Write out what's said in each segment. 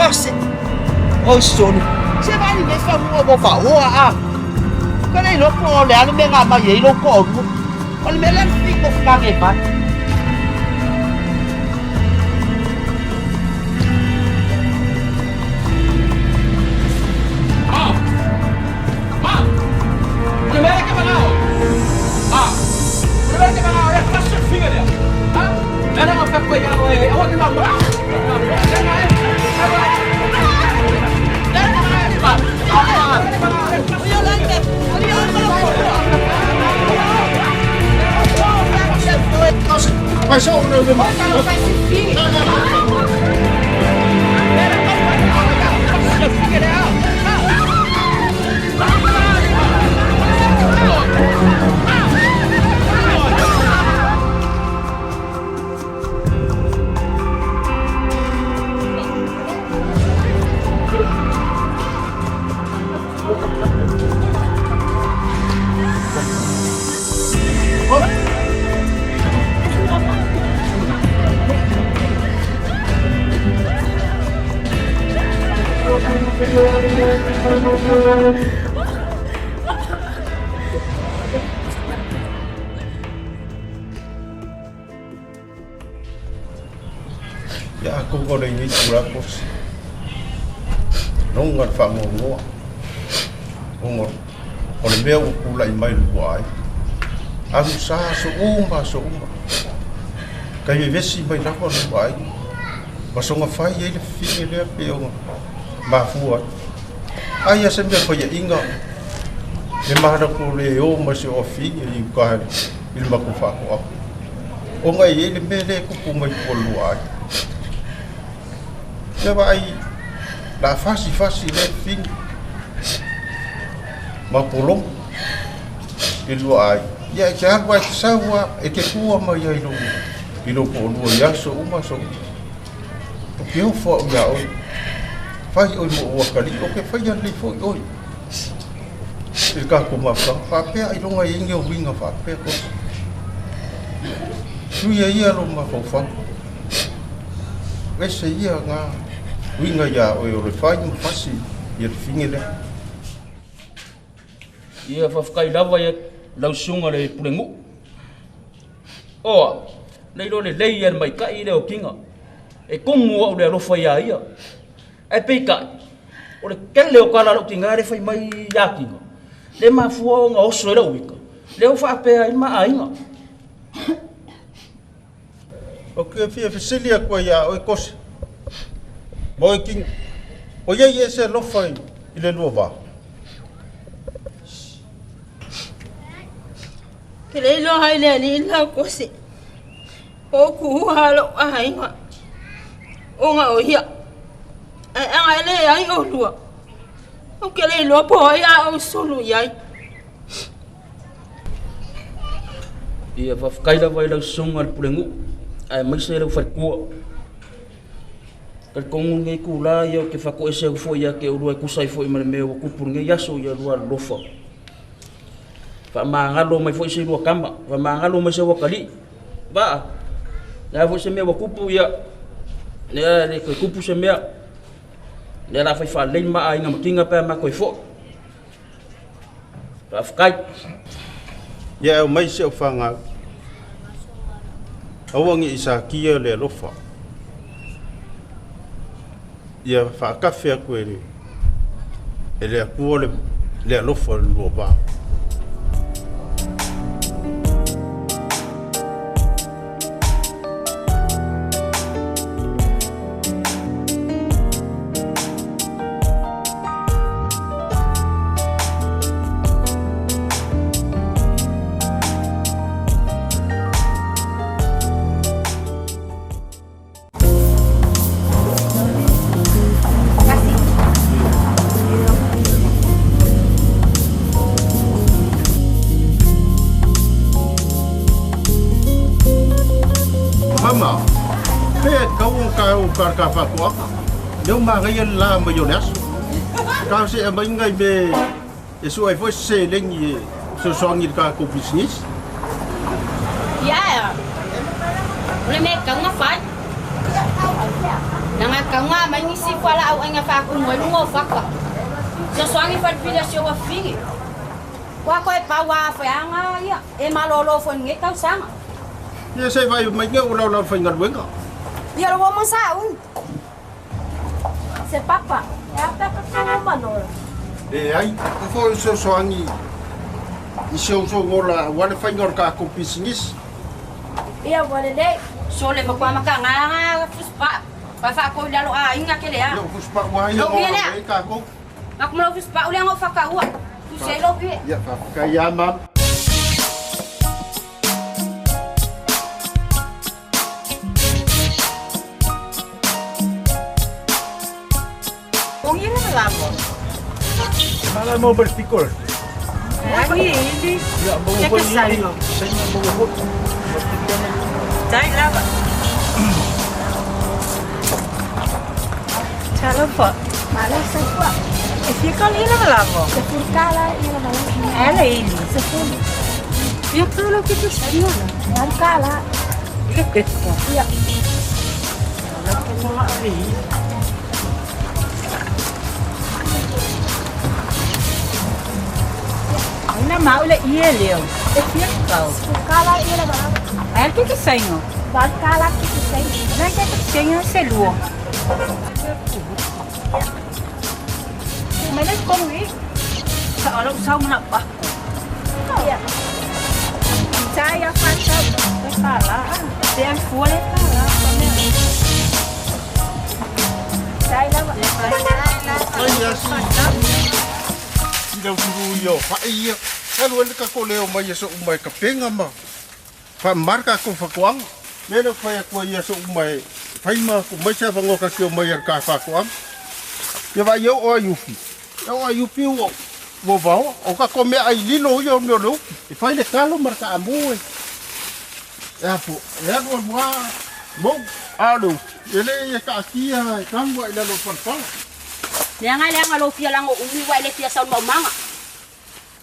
Kose. O sone. Se vai le fa mo mo fa o a. Ko le lo po le ale me nga ma ye lo ko lu. O le me le fi ko fa ke ba. Ia ko le ngi kura ko. Longa le faagoagoa. Oga o le mea ua pula'i mai lua ai. Agusā aso uma aso uma. Kai vevesi mai lava lua ai. Ma soga fai ai le fifine lea pe oga mafua ai. Ai a se mea faia'iga le mahalaku le o ma se oafine i uka i le matou fa'ato'aga. Ona e iai le mea lea e tupu mai tua lua ai. Ia vaai la fasi fasi le fifine ma pologa i lua ai. Ia e te alu a e te sau a e te tua mai ai i lou to'alua i aso uma aso uma. O ke ofo a'u iā oe, fai oe mo ou akalii, o ke faia lelei fo'i oe i le tatou mafutaga. Faapea ailoga e i ai ni au uiga faapea kosi. Suia ia lou mafaufau. Ese ia ngā uiga iā oe o le fai ma fasi ia le fine lea. Ia faafetai lava ia lau susuga le pulenuu. Oa, le iloa lelei ia le maita'i le okiga. E tumu au le alofa iā ia. Ae peitai, o le tele o tala a lou tina le fai mai ia kiga, le mafua ona oso e lau ita, lea ua faapea ai ma aiga. Ou te fia fesili atu ai iā oe Kose, ma oe Kingi, o iai e se alofa i le lua va? Ke le iloa ai le alii lau Kose, o kuua lou aiga, ona o ia, ae aga e leai olua, ou te le iloa po o ai a ou sulu i ai. Ia faafetai lava i lau susuga i le pulenuu aemaise lau faletua. Talitonu lenei itula ia ou te fatoese atu foi ia te oulua e tusa ai foi ma le mea ua tupu i lenei aso ia lua alolofa. Faamagalo mai foi se lua tama, faamagalo mai se atalii. Vaa, le a foi se mea ua tupu ia, lea e le toe tupu se mea. Lea o le a fai faalelei le ma aiga ma Kinga pe a matou foi. Faafetai. Ia e aumai si au fanau. Aua ne i satia le alofa. Ia faatafe atu e le e le Atua le alofa o le lua va. Mama, pe kau o ka o ka ka whakoaka. Leo manaia le la mai o le aso. Ka se a mai ngai me e sua ai foi se lengi e fesoasoani i le tatou pisinisi. Ia, o le mea e tatau ona fai. Leaga e tauga mai nisi fualaau aina e faatumu ai luga o fata. Fesoasoani falepili a si ou afafine. Ua toe pau a feaga ia e malolo foi i lenei tausaga. Ia se i vaai mai nei o lau faigaluega. Ia lo ua uma sauni. Se papa, e a pea ka tū manola? Leai, o foi o fesoasoani i si ou sogola aua le faiga o le tatou pisinisi. Ia ua lelei. Sole matua matagaga fusipa'a pa faatou i lalo aiga ke lea. Ia o fusipa'a ua ai Lou o ie lea. ai tatou. Aku ma lou fusipa'a lea na ou fakaua. Tusi ai lou ie. Ia faafetai ia mam. Mai asi i lau tulu ia o fai ia. Alu ai le kako leo mai aso uma e kapenga ma faamamā le tatou faatoaga. Mea lea ou te fai atu ai i aso uma e fai ma tuu mai se avanoa ta te omai ai i le ta faatoaga. Ia vaai e oo ai ufi. E oo ai ufi ua ua vaoa. O tatou meaai lilo ia o mea o le ufi. E fai le talo ma le taamu e e a po e alu alu lava mou. A o le ufi, e le e taatia e tanu lava i lalo o le palapala. Leaga leaga lou fia lago umi ua e le fia sau i le maumaga.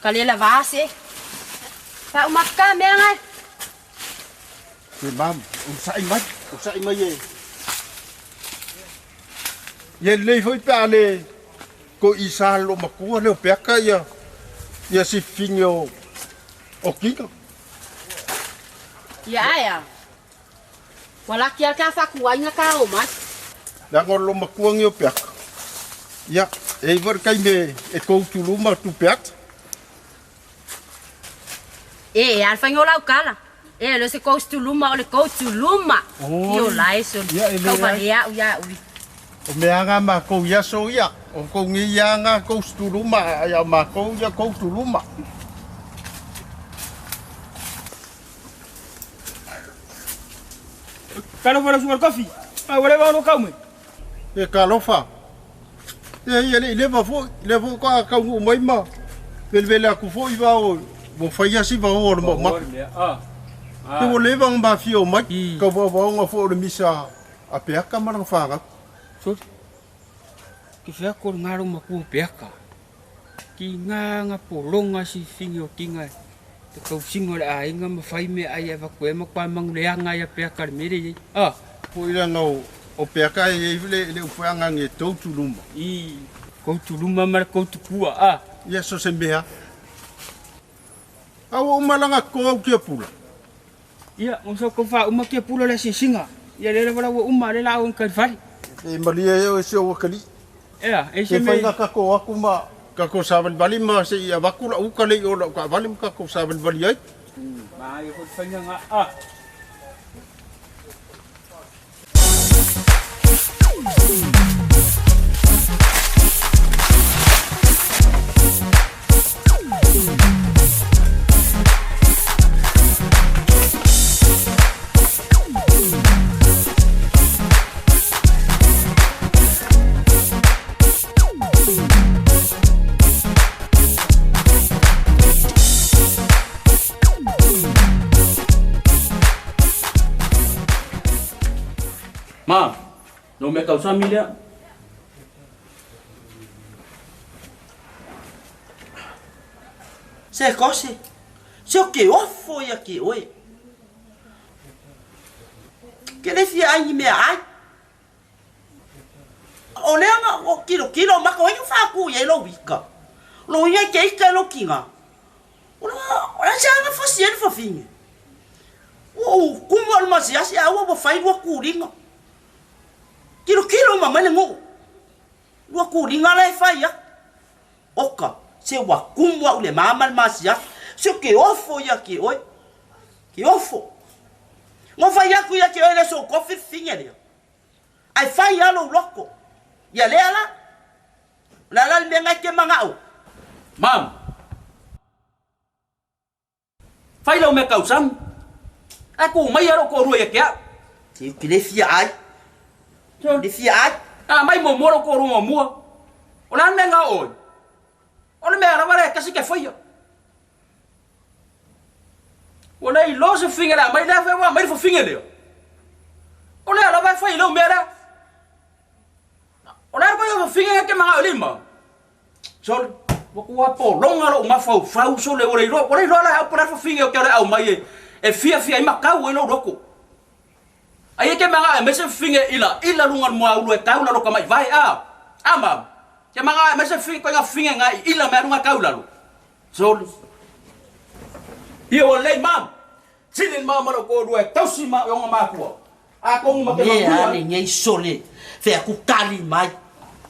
Ka le lava se. Faaumaka mea gae. E mam, onosai mai, onosai mai e. Ia lelei foi pe a le ko isa le loomatua lea o Peaka ia ia sififini o o Kinga. Ia ae a. Ua laki a le ta faatuaiga ta o mai. Leaga o le loomatua lenei o Peaka. Ia, e i ai foi le taimi e tou tuluma tu Peaka. E e a le faiga o lau tala. E le o se coach tuluma o le coach luma. I o lae soli. Ia e Kau leai. valea au ia ui. O mea lava makou i aso ia, o kou nei lava coach tuluma, a o makou ia coach luma. Talofa lau susuga i le kofi. A ua leva ona ou kau mai. E talofa. E ia le i leva foi, lea foi faatoa taunuu mai ma velevele atu foi vao ua faia si vaoa o le maumata. Te ua leva ona mafia o mai, tau vaovaoga foi o le misa a Peaka ma lana fanau. Soli, ke fea ko le ngalo matua o Peaka. Ki ngā nga pologa sifigi o kiga te tausiga o le aiga ma fai meaai e avatu ai ma toa manuleaga ai a Peaka i le mea lea e i ai. A. Foi leaga o Peaka e i ai le le upu e agaga e tou tuluma. I kou tuluma ma le kou tukua. A. Ia so se mea. A ua uma laga toto au tiapula. Ia, mo sa kou faauma tiapula o le asiasiga. Ia lea lava la ua uma, lea la a o i fale. E malie ea oe si ou atalii. Ea, e Se se fai mea. na tatou o atu ma tatou savalivali ma se i avatu lau uta lea i o lau taavale ma tatou savalivali ai. Manaia foi le faiga lena. A. Ma, lou mea tausami lea. Se kose, se o ke ofo ia ke oe. Ke le fia ai ni mea ai. O lea na o kilokilo maka o ai na faaku i ai lou ika. Lou ika e ke ika i lou tiga. O le a se aga fasi ai le fafine. Ua ou kumu au i le masiasi ae ua fai lua tuliga. Kilokilo uma mai le nuu. Lua tuliga la e fai atu. Oka, se ua kumu au i le ma ma le masiasi. Se o ke ofo ia te oe. Ke ofo. Na fai atu ia te oe le aso tofi le fafine lea. Ae fai lava lou loto. Ia lea la. O le a la le mea lena e te manao? Mama. Fai lau mea tausami. Ae tu mai lou toalua ia te au. Se ou te le fia ai. Le fia ai. A mai muamua lou toalua muamua. O le a le mea na o oe? O le mea lava lea e tasi e te faia. Ua le iloa se fafine o le a aumai lea, fai ua aumai le fafine lea. O lea lava e fai i lou mea lea. O le a le ituaiga fafine lea e te manao i lima? Sole, ua tuua pologa lou mafaufau, sole, ua le iloa, ua le iloa la e au po o le a le fafine ou te alu e aumai e, e fiafia ai ma tau ai lou loto. Ai e te manao e aumai se fafine e ilaila luga o le moaulu e tau lalo tamai vae, a? A, mama? Te manao e aumai se fafine, ituaiga fafine na e ila mai luga e tau lalo? Sole. Ia ua lelei, mama. Sili le mama lou toalua e tausi ma ona makua. Atonu ma te Mea manuia. lenei sole fea ku tali mai.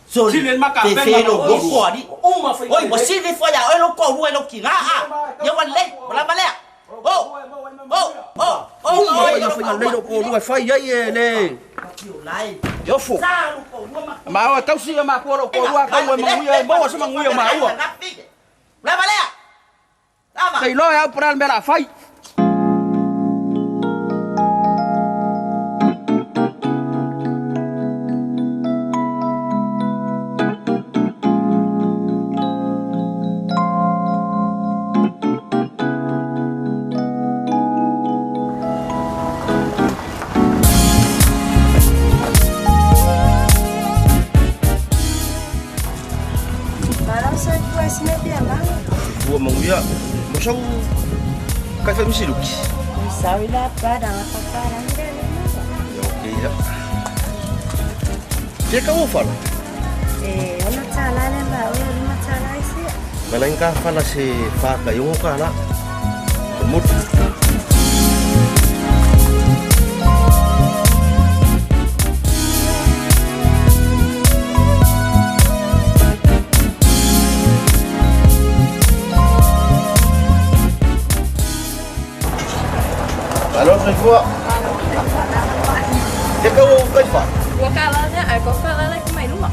Sole Sili le maka fe pena fe lo lo loko ali. Uma fai. Oi, ua sili foi ia oe lou toalua i lou tiga a. Ia ua lelei, ua lava lea. O, o, o, o, Uma o, faiga faiga lelei lou toalua e fai ai e le ofo. Sa lou toalua ma. Ma o e tausi ia makua lou toalua atonu e manuia e maua se manuia o maua. Lava lea. Lava. Te iloa e au po o le a le mea o le a fai. Malo soifua sina piamaga. Ua manuia. Mo sau kai fai misi luki. Sawi la pada nga papara ngele mawa. Ia okay ia. Te ka ua fala. Eh, ona tala le ma o le ma tala isi. Mela inga fala se whaka i ongo ka la. Ko motu. Alo, soifua. Te ka ua kai wha. Ua kala le ai ko fala le mai luma.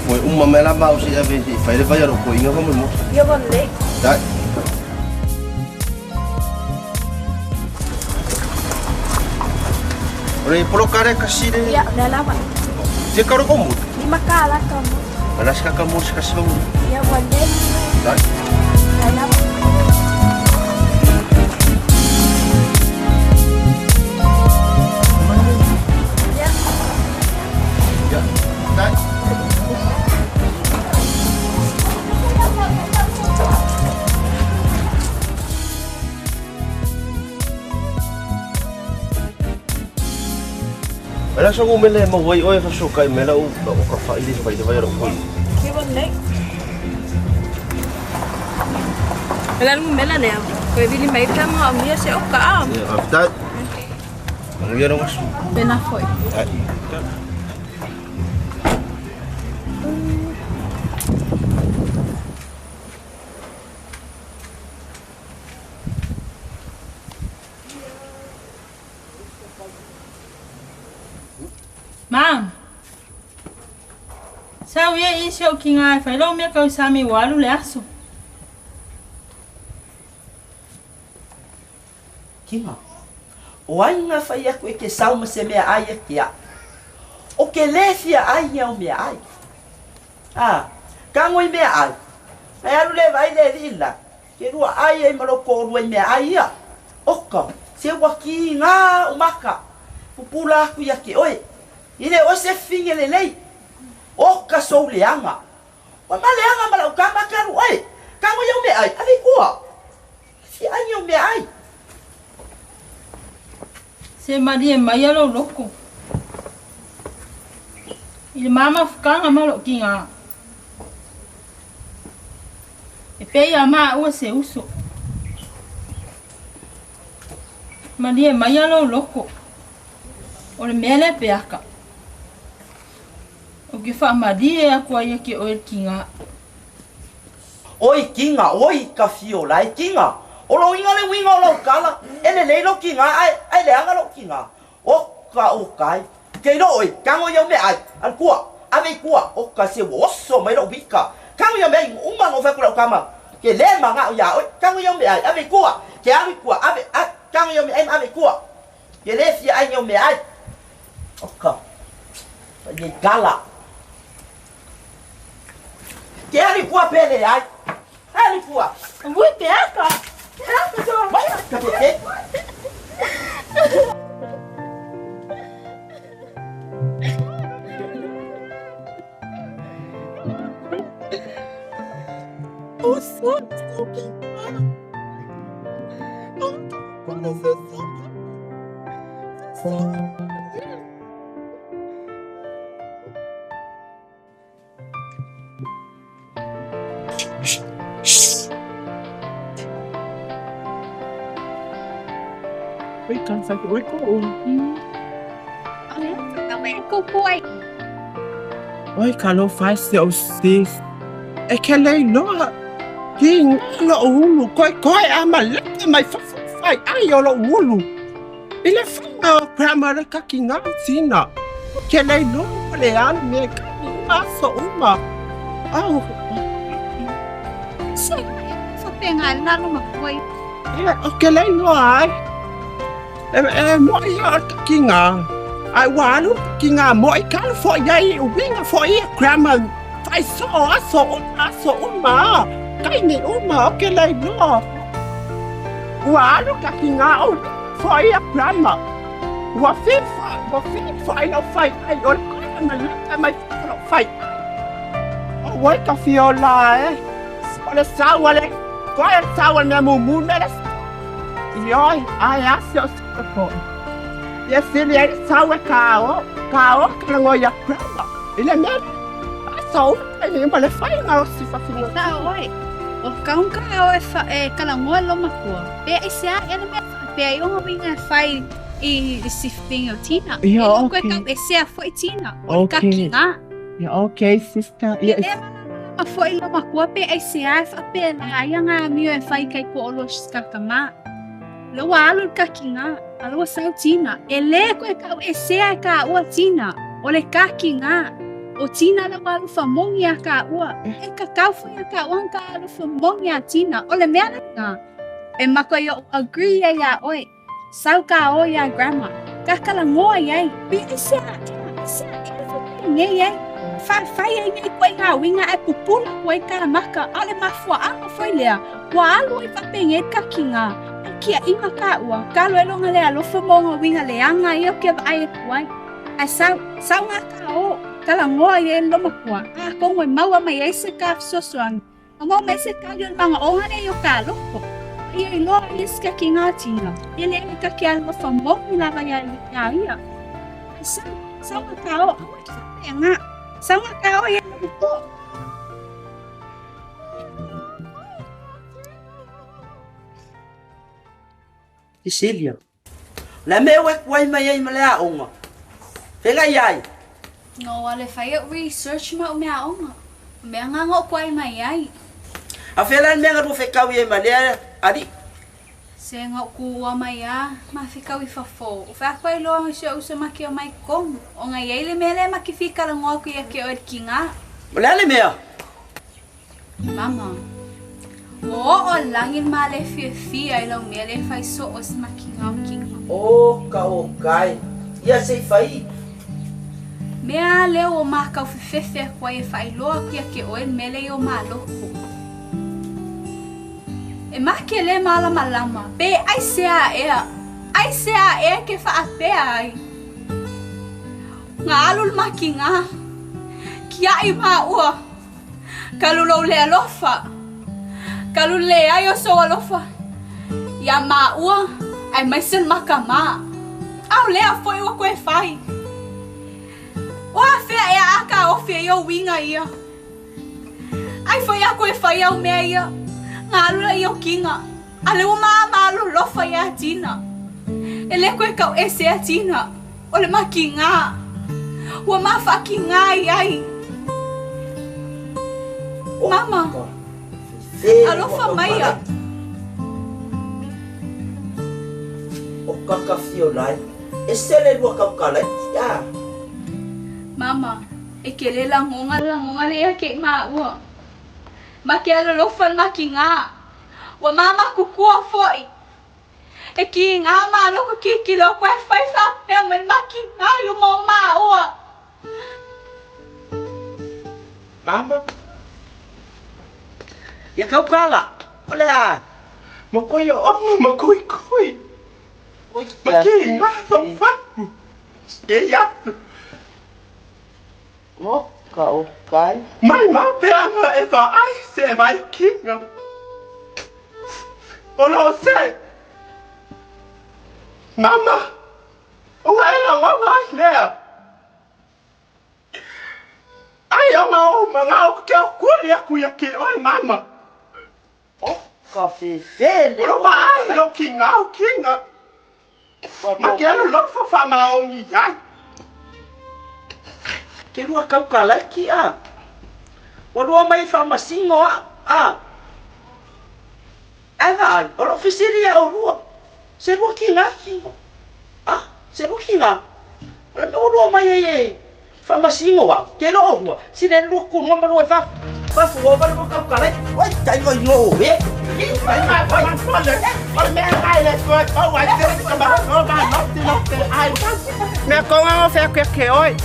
Foi uma mela mau si ave si fai le vai aro ko inga mo mo. Ia bon le. Dai. Ore polo kare kasi le. Ia le lava. Te ka ro mo. Ni makala ka mo. Ala ska ka mo ska si mo. Ia bon le. Dai. Ai lava. Ia. Ya. Dai. Ala sa mele mo wai oi fa so kai mela u o ka fa ile fa ile vai ro ko. Ia bon le. Ela lu mela le. Ko vili mai ka mo amia se o ka a. Ya, dai. Manuia no mas. Pena foi. Dai. Mam. Sau ia i se o ki ngai fai lau mea kau sami walu le aso. Kinga. O ai ngā whai aku e ke sau ma se mea ai e ke a. O ke le fia ai ia o mea ai. A, ka ngoi mea ai. Ai alu le vai le lila. Ke rua ai e malo ko rua i mea ai ia. Oka, se ua ki ngā o maka. Pupula aku ia ke oe. Ile o se finge le lei. Oka sou leanga. O ma leanga ma lau ka makaru oe. Ka ngoi au mea ai. Ave kua. Fia ai ia o mea ai. Se marie mai alo loko. I le ma mafutaga ma lo'u tigā. E pei a maua se uso. Malie maia lou loko. O le mea lea peaka. Ou te faamalie atu ai ia te oe le tigā. Oi kiga, oi ka fiola e kiga. O lou iga le uiga o lau tala, e lelei lou tiga ae, ae leaga lou tiga. Oka oka e. Ke iloa oe, tago i au meaai, alu tua, ave i tua, oka se ua oso mai lou vika. Tago i au meaai, uma ona ou fai atu i lau tama, ke le manao iā oe, tago i au meaai, ave i tua, ke alu i tua, ave, a, tago i au meaai ma ave i tua. Ke le fia ai i au meaai. Oka, paia i tala. Ke alu i tua pe leai. Alu i tua. Ui, peaka! Peaka so! Mai, ka peke. Oi talofa e si ou sis. E ke lei loa ki lo'u ulu koekoe a maleka mai fafo fai ai o lo'u ulu. I le faiga o grandma le kaki ngā tina. Ke lei loa le alu me kani uma aso uma. Au. Se fapenga le nalo makoi. E, o ke lei loa ai. E, e mo i o kaki ngā. Ai ua alu ki ngā mo i kalu fo i ai uinga fo i grandma. Fai so aso uma aso uma. Kai ni uma o ke lei loa. Ua alu ka ki ngā o fo i a grandma. Ua fifa, ua fifa i lau fai ai o le koe ma leka mai lau fai ai. O wai ka fiola e. O le sau a le, koe le sau a le mea mumu me le Ioi, ai a se o se po. Ia sili ai le sau e ka o, ka o ka lango ia grandma. I le mea, a sau ai ni ma le fai ngā o si whawhinga. Sa oe, o kaunga o e fa e kalangoa lo makua. Pe ai se a ele mea fa pe ai onga winga e fai i i si finga o tina. Ia, E lo koe okay. kau e sea foi tina. O Okay. kaki ngā. Ia, okay, sister. Ia, E ma foi lo makua pe ai se a e fa pe la ai ngā mio e fai kai ko olo skakama. Lo ua alu le kaki ngā, a lo ua sau tina. E le koe kau e sea e ka ua tina. O le kaki ngā. O tina la ua alu whamongi a ka ua. E ka kau foi a ka ua ka alu whamongi a tina. O le mea la ngā. E mako i o agree ai a oe. Sau ka o ia grandma. Ka kala ngoa i ai. Pe e sea e sea e fa nei ai. Fa fai ai nei koe ngā winga e pupula koe ka maka. A le mafua anga foi lea. Ua alu ai whapenge ka ki ngā. Ai kia inga ka ua. Ka lo e longa le alofa mo ngā winga le anga i o kia vaai e kuai. Ai sau, sau ngā ka o. Kala ngoa i e loma kua. A kongo e maua mai ai se ka fesoasoani. A mau mai se kali o le manga o ngane i o ka loko. Ia i loa i se ki ngā tina. E le e ka kia alofa mo i lava ia ia ia. Ai sau, sau ngā ka o. Aua ki whapea ngā. Sau ngā ka o i e loma kua. Cecilia. Le mea ua kuai mai ai ma le aoga. Fegai ai. No, a le fai o research ma o mea aoga. O mea ngā ngō kuai mai ai. A fela le mea nga lua fekau i ai ma lea alii. Se ngā kua mai a, ma fekau i fafo. O whea koe loa ngai se uso ma ke o mai kong. O ngai ai le mea le ma ki whikala ngō ku ia ke o ki ngā. O le a le mea? Mama, ua oo lagi le male fiafia i lau mea le fai soo se makiga o kinga. O ka o kai, ia sei fai. Mea lea ua makau fefefe aku ai e faailoa aku ia ke oe le mea lea i o maloko. E make le malamalama, pe aisea ea, aisea ea ke faapea ai. Nga alu le makiga, kiaʻi maua. Kalu lou le alofa. Kalu leai o sou alofa iā māua aemaise le maka mā. ʻAʻole a foi ua koe fai. O afea ea a taofi ai ou uiga ia? Ai foi aku e fai au mea ia, na alu laia o kiga, a lea ua mamalolofa iā Tina. E lē koe tauesea Tina, o le makigā. Ua ma faakigā i ai. Mama, alofa maia. O Kakafiolai, e sele lua kaukalaiti, a. Mama, e ke le lagoga lagoga le ia ke i maua. Ma ke alolofa le makigā. Ua mamakukua foʻi. E kīgā malo ku kikilo koe fai faapea mai le makigā i luma o maua. Mama. Ia kaukala, o le a? Ma koe ono ma koi koi. Ma kīgā faufau. E ia. Oka o kai. Mai ma peanga e vaai se vai kinga. O lo se. Mama. O ngai la wa vai lea. Ai o ngā o ma ngā o ke o kuri aku ia ke oe mama. O ka fefele. O lo vaai lo ki ngā o kinga. Ma ke alu lofo wha maongi ai. Ke lua kaukalaiki a. Ua lua mai faamasino a. A. Ae vaai, o lou fesili ia olua, se lua kina kino. A, se lua kina. O le mea ua lua mai ai e faamasino au, ke lo olua, sile lua kunua ma lua e fafo. Fafo ua vale lua kaukalaiki. Oi, tai mai no e. Mai ma ma fole. O le mea mai le koe pau ai te ka ma o ma no te no te ai. Mea konga o whea ke ke oi.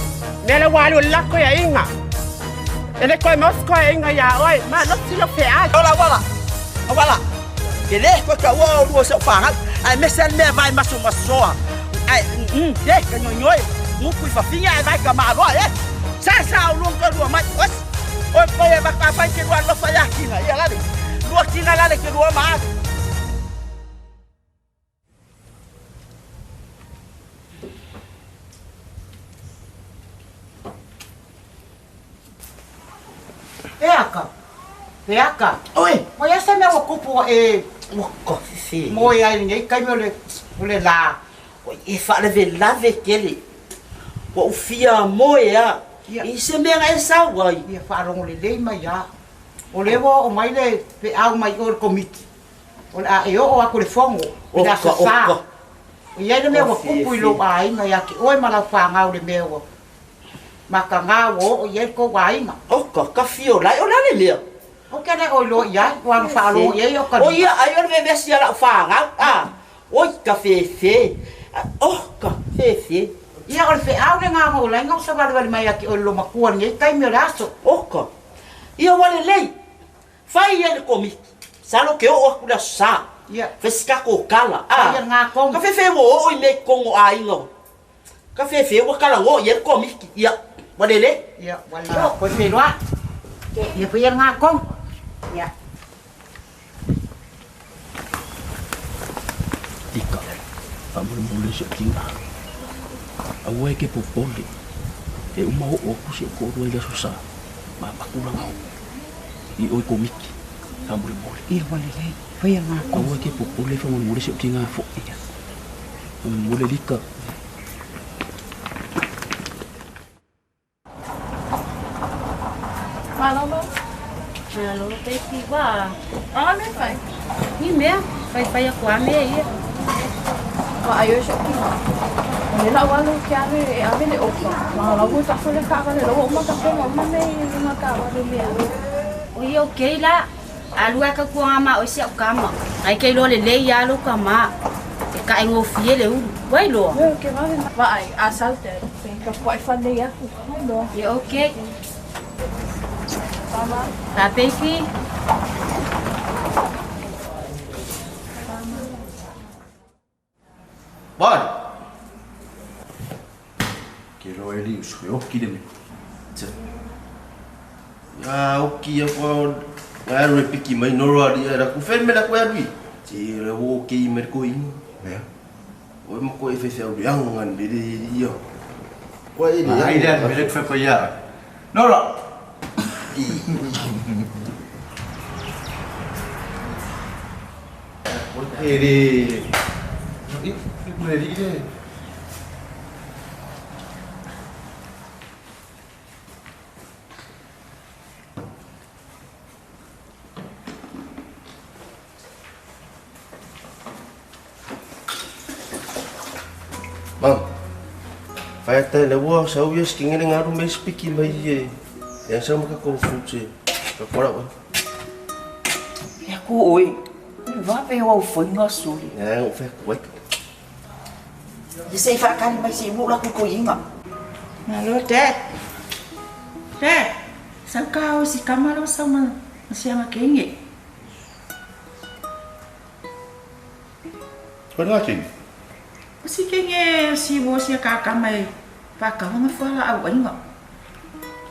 Mea le walu lako ia inga. E le koe mos koe inga ia oi. Ma no tino fe ai. Ola wala. Wala. Ke le koe ka ua o lua se o whanau. Ai mese le mea vai maso masoa. Ai, e, ka nyoi. Nguku i whawhinga e vai ka maroa, e. Sa sa o lua ka lua mai. Os. Oi pai e vaka pai ke lua lofa ia kina. Ia lale. Lua kina lale ke lua maa. E aka. E aka. Oi. Mo ia se mea ua kupu e Ua ka fefe. Mo ia i nei kaimi o le o le la. Oi e faalavelave tele. Ua ou fia moe a. I se mea na e sau ai. Ia faalogo lelei mai a. O le ua oo mai le feau mai o le komiti. O le a e oo aku le fono. I le aso sa. O iai le mea ua kupu i lou aiga ia te oe ma lau whangau le mea ua makaga ua oo i ai le kou aiga. Oka, ka fio lai o le a le mea? O ke le oi loa i ai, ua na faalogo i ai o ka O ia ai o le vevesi a lau whangau, a, oi ka fefe, oh ka fefe. Ia o le feau le ngā ngō lainga o sa walewale mai a te oe lo makua nei taimi o le aso. Oka, ia wale lei, fai ia le komiti, salo ke oo aku le aso sa, Ia. fesika ko kala, a, Ia ngā kongo. ka fefe wo oo i me kongo a inga. Ka fefe ua kala ngo ia le komiti, ia, wale le. Ia, wale le. Koe whenua. Ia pui ia ngā kongo. Ia. Tika, faamolemole si o tiga. Aua e ke popole. E uma o aku si o koʻolua i le aso sa. Ma makulaga o. I oi komiti. Faamolemole. Ia wale le. Pui ia ngā kongo. Aua e ke popole faamolemole si o tiga foʻi. Faamolemole lika. Malolo. Malo baby wa. Ah, me fai. Ni mea, fai fai aku a mea ia. Wa ayo shoki. O le lau alu ke ave e ave le ofa. Ma lau hui fafu le ka le lau uma ka konga uma me i lunga ka walu mea. O ia o kei la. Alua ka kuanga ma o se o kama. Ai kei lo le lei ia lo ka ma. E ka e ngofie le ulu. Wai loa. Yo ke vave ma ai a salte. Pe ka poi fa le aku. Wai loa. Ia okay. Mama. Ta baby. Vai! Ke roa e li usu e oki le mea. Tsa. Ia oki ia kua ngai aru e piki mai noro ali e raku when me raku e aru i. Te le o ke i mere ko inga. Mea. Oe ma koe e whewhea uri anga ngani le re ia. Koe i le Ai le mele fe ko ia. Nora. E le i le le le. Mam, fai ata le ua sau ia skinga le ngaru mai spiki mai e. E sa maka ko fuche. Ka kora wa. Ia ku oi. Va pe wa foi nga suli. Ya, o fe ku wai. Ia se whaakari mai se mo la ku ko inga. Malo, Dad. Dad, sau ka o si kamalo sau ma sianga kenge. Koe ngā kingi? O si kenge si wo si ka ka mai pa ka nga fua la au ainga.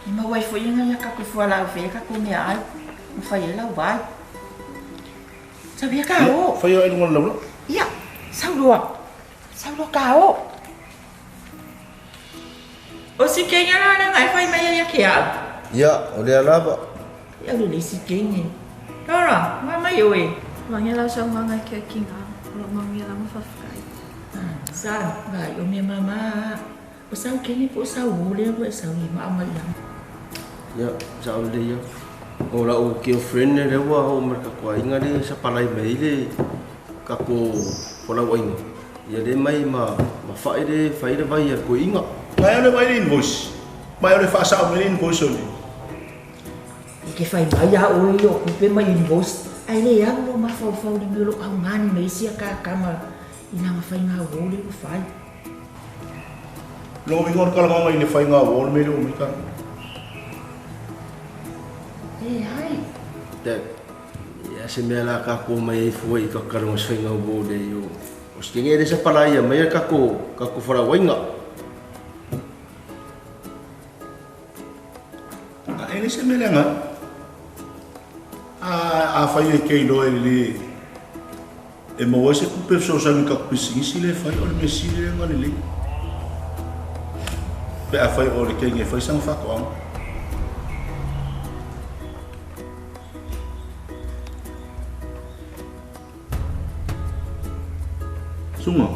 I ma wai fo inga ya ka ku fua la au fe ka ku mea ai. Ma fai e lau vai. Sau ia ka o. Whai o e lunga laula? Ia, sau loa. Sau loa ka o. O si kenge la na ngai fai mai ia ke au. Ia, o le alava. Ia le le si kenge. Nora, ma mai oe. Wangia lau sau nganga kia ki ngā, o lo maungia lama whawhakai. Sa, vai o mea mama. O sau kenge po sau o le o sau i ma mai ia. Ia, sa o le ia. O la o ke friend le ua o mar ka ko inga le sa palai mai le ka ko ko la inga. Ia le mai ma ma fai le fai le vai ia ko inga. Mai ole mai le invoice. Mai ole whaasao mai le invoice o le. I ke whai mai a oe o kupe mai invoice. Ai le au lo mawhauwhau le meo lo au ngani mai sia ka kama i nanga whai ngā wō le o whai. Lo wingo o kalanganga i le whai ngā wō le mele o mai ka. E hai. Dad, ia se mea la ka ko mai e fua i ka karanga se whai ngā wō le i o. O se kenge re sa pala ia mai ka ko whara wainga. A ene se mele nga. A whai e kei loe le e maua se kupe fesoasoani ka kupisingisi le fai o le mea sili le nga lelei. Pe a fai o le kenge e fai sanga whakoanga. Sunga,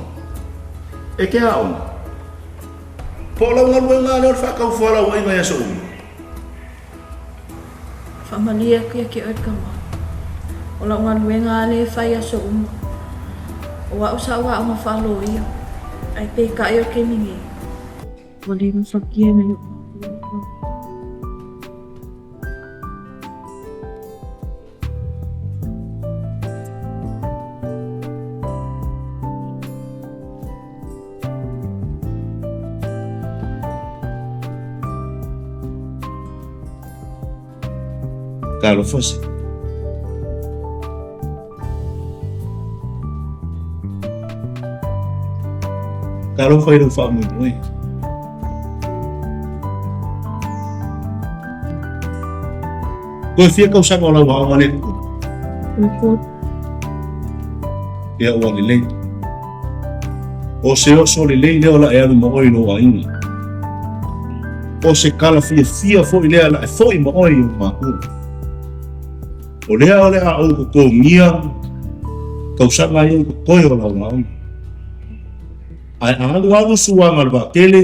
e ke a ona? Po lau ngalue ngā leo whakau whala wa inga ia so umi. Whamalia kia ke oe kama. O lau ngalue ngā le whai a so uma. O au sa wa o ngawhalo ia. Ai pe ka e o ke mingi. O le mawhakia me o. Talofa se. Talofa i lau faamoemoe. Koe fia kausaga o lau aoga le kukuna? Ia ua lelei. O se oso lelei lea o la e alu ma oe i lou aiga. O se kala fiafia foʻi lea la e foʻi ma oe i ou mākua. O lea o le a ou totogia kausaga ai o totoe o lau aoga. Ae a alu alu suaga le vaatele,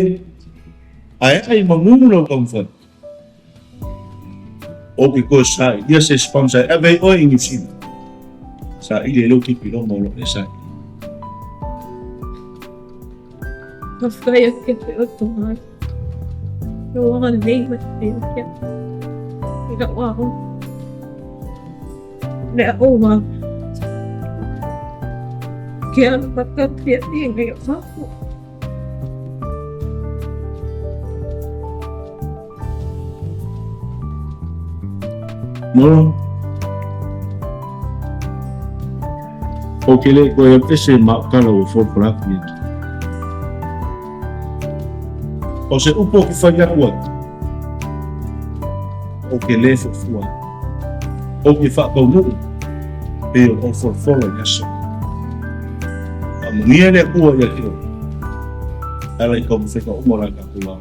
ae ai manu lau taumafai. O ke koe sa ia se sponsor e ave oe i New Zealand. Sa ile leo kipi loma o lo e sa. Whai ake te o tō No wanga nei ma te kia. I ka wao. Mea o wā. Kia maka pia te ngai o wako. No. O ke le koe ese ma kala o fōpolaki. O se upo ki whai atu. O ke le fofua. O ke whakaunuu. Pe o folofola i aso. A mungia le kua ia kio. Ala i ka mwheka umo la ka kua.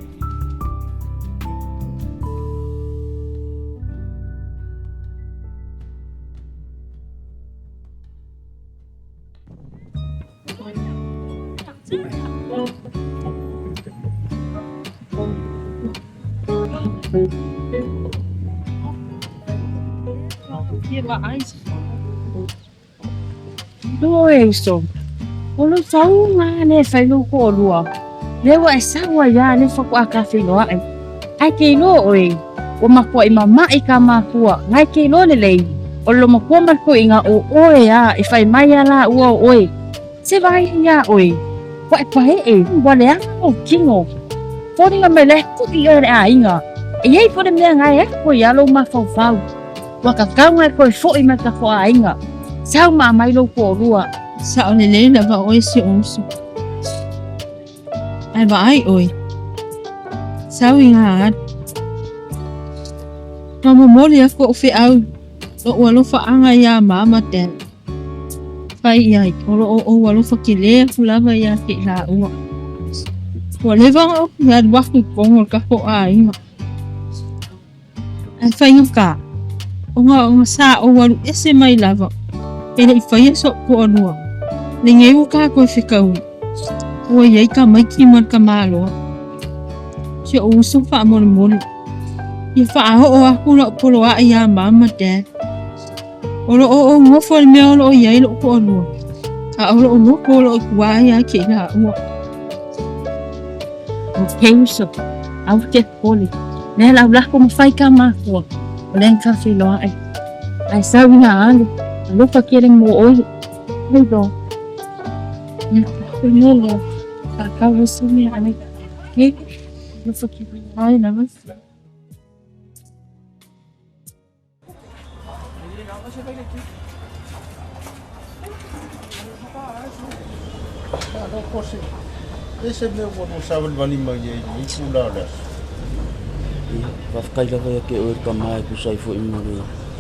Lo e uso. O lou faauuga lea e fai lou toalua, lea ua e sau ai lava lea faatoa ta feiloai. Ae te iloa oe, ua matuai mama'i ta matua, na e te iloa lelei, o le lomatua ma le toeaina o oe lava e fai mai a laua o oe. Se vaai ai iā oe, ua e pae'e, ua leaga lou tino. Foliga mai la e ku'i oe e le aiga. E i ai foi le mea na e apo ai lava lou mafaufau. Ua tatau ona e toe fo'i mai le tatou aiga. Sau ma aumai lou toalua. Sao lelei lava oe si ou uso. Ae vaai oe. Sau i ngā alu. Na momoli aku ou feau loʻu alofaʻaga iā Mama Dad. Fai i ai, o lo o ou alofa kelē aku lava iā te i lāua. Ua leva ona ou alu aku i totonu o le tatou ʻaiga. Ae faigata, ona ona sa ou alu ese mai lava, e le i faia soʻu toalua. Lenei ua tatou e fetaui, ua i ai tamaiti ma le tamaloa. Si ou uso faamolemole, ia faaoo aku lau poloaʻi iā Mama ma Dad. O lo o ou nofo i le mea o lo o i ai loʻu toalua, a o loʻu loto o lo o i tua ia te i lāua. Ok uso, aua te popole. Lea la ua lako ma fai ka makua, o lea na faafeiloai. Ae sau i ngā alu, alofa tele mo oe. Hei lo. Ia, koe mea lea, kākau e se mea ai. Ok, alofa tele. Ai lava. Malo kosi. E se mea ua lua savalivali mai ai i tula o le aso. Ia, faafetai lava ia te oe le tama e tusa ai foi ma le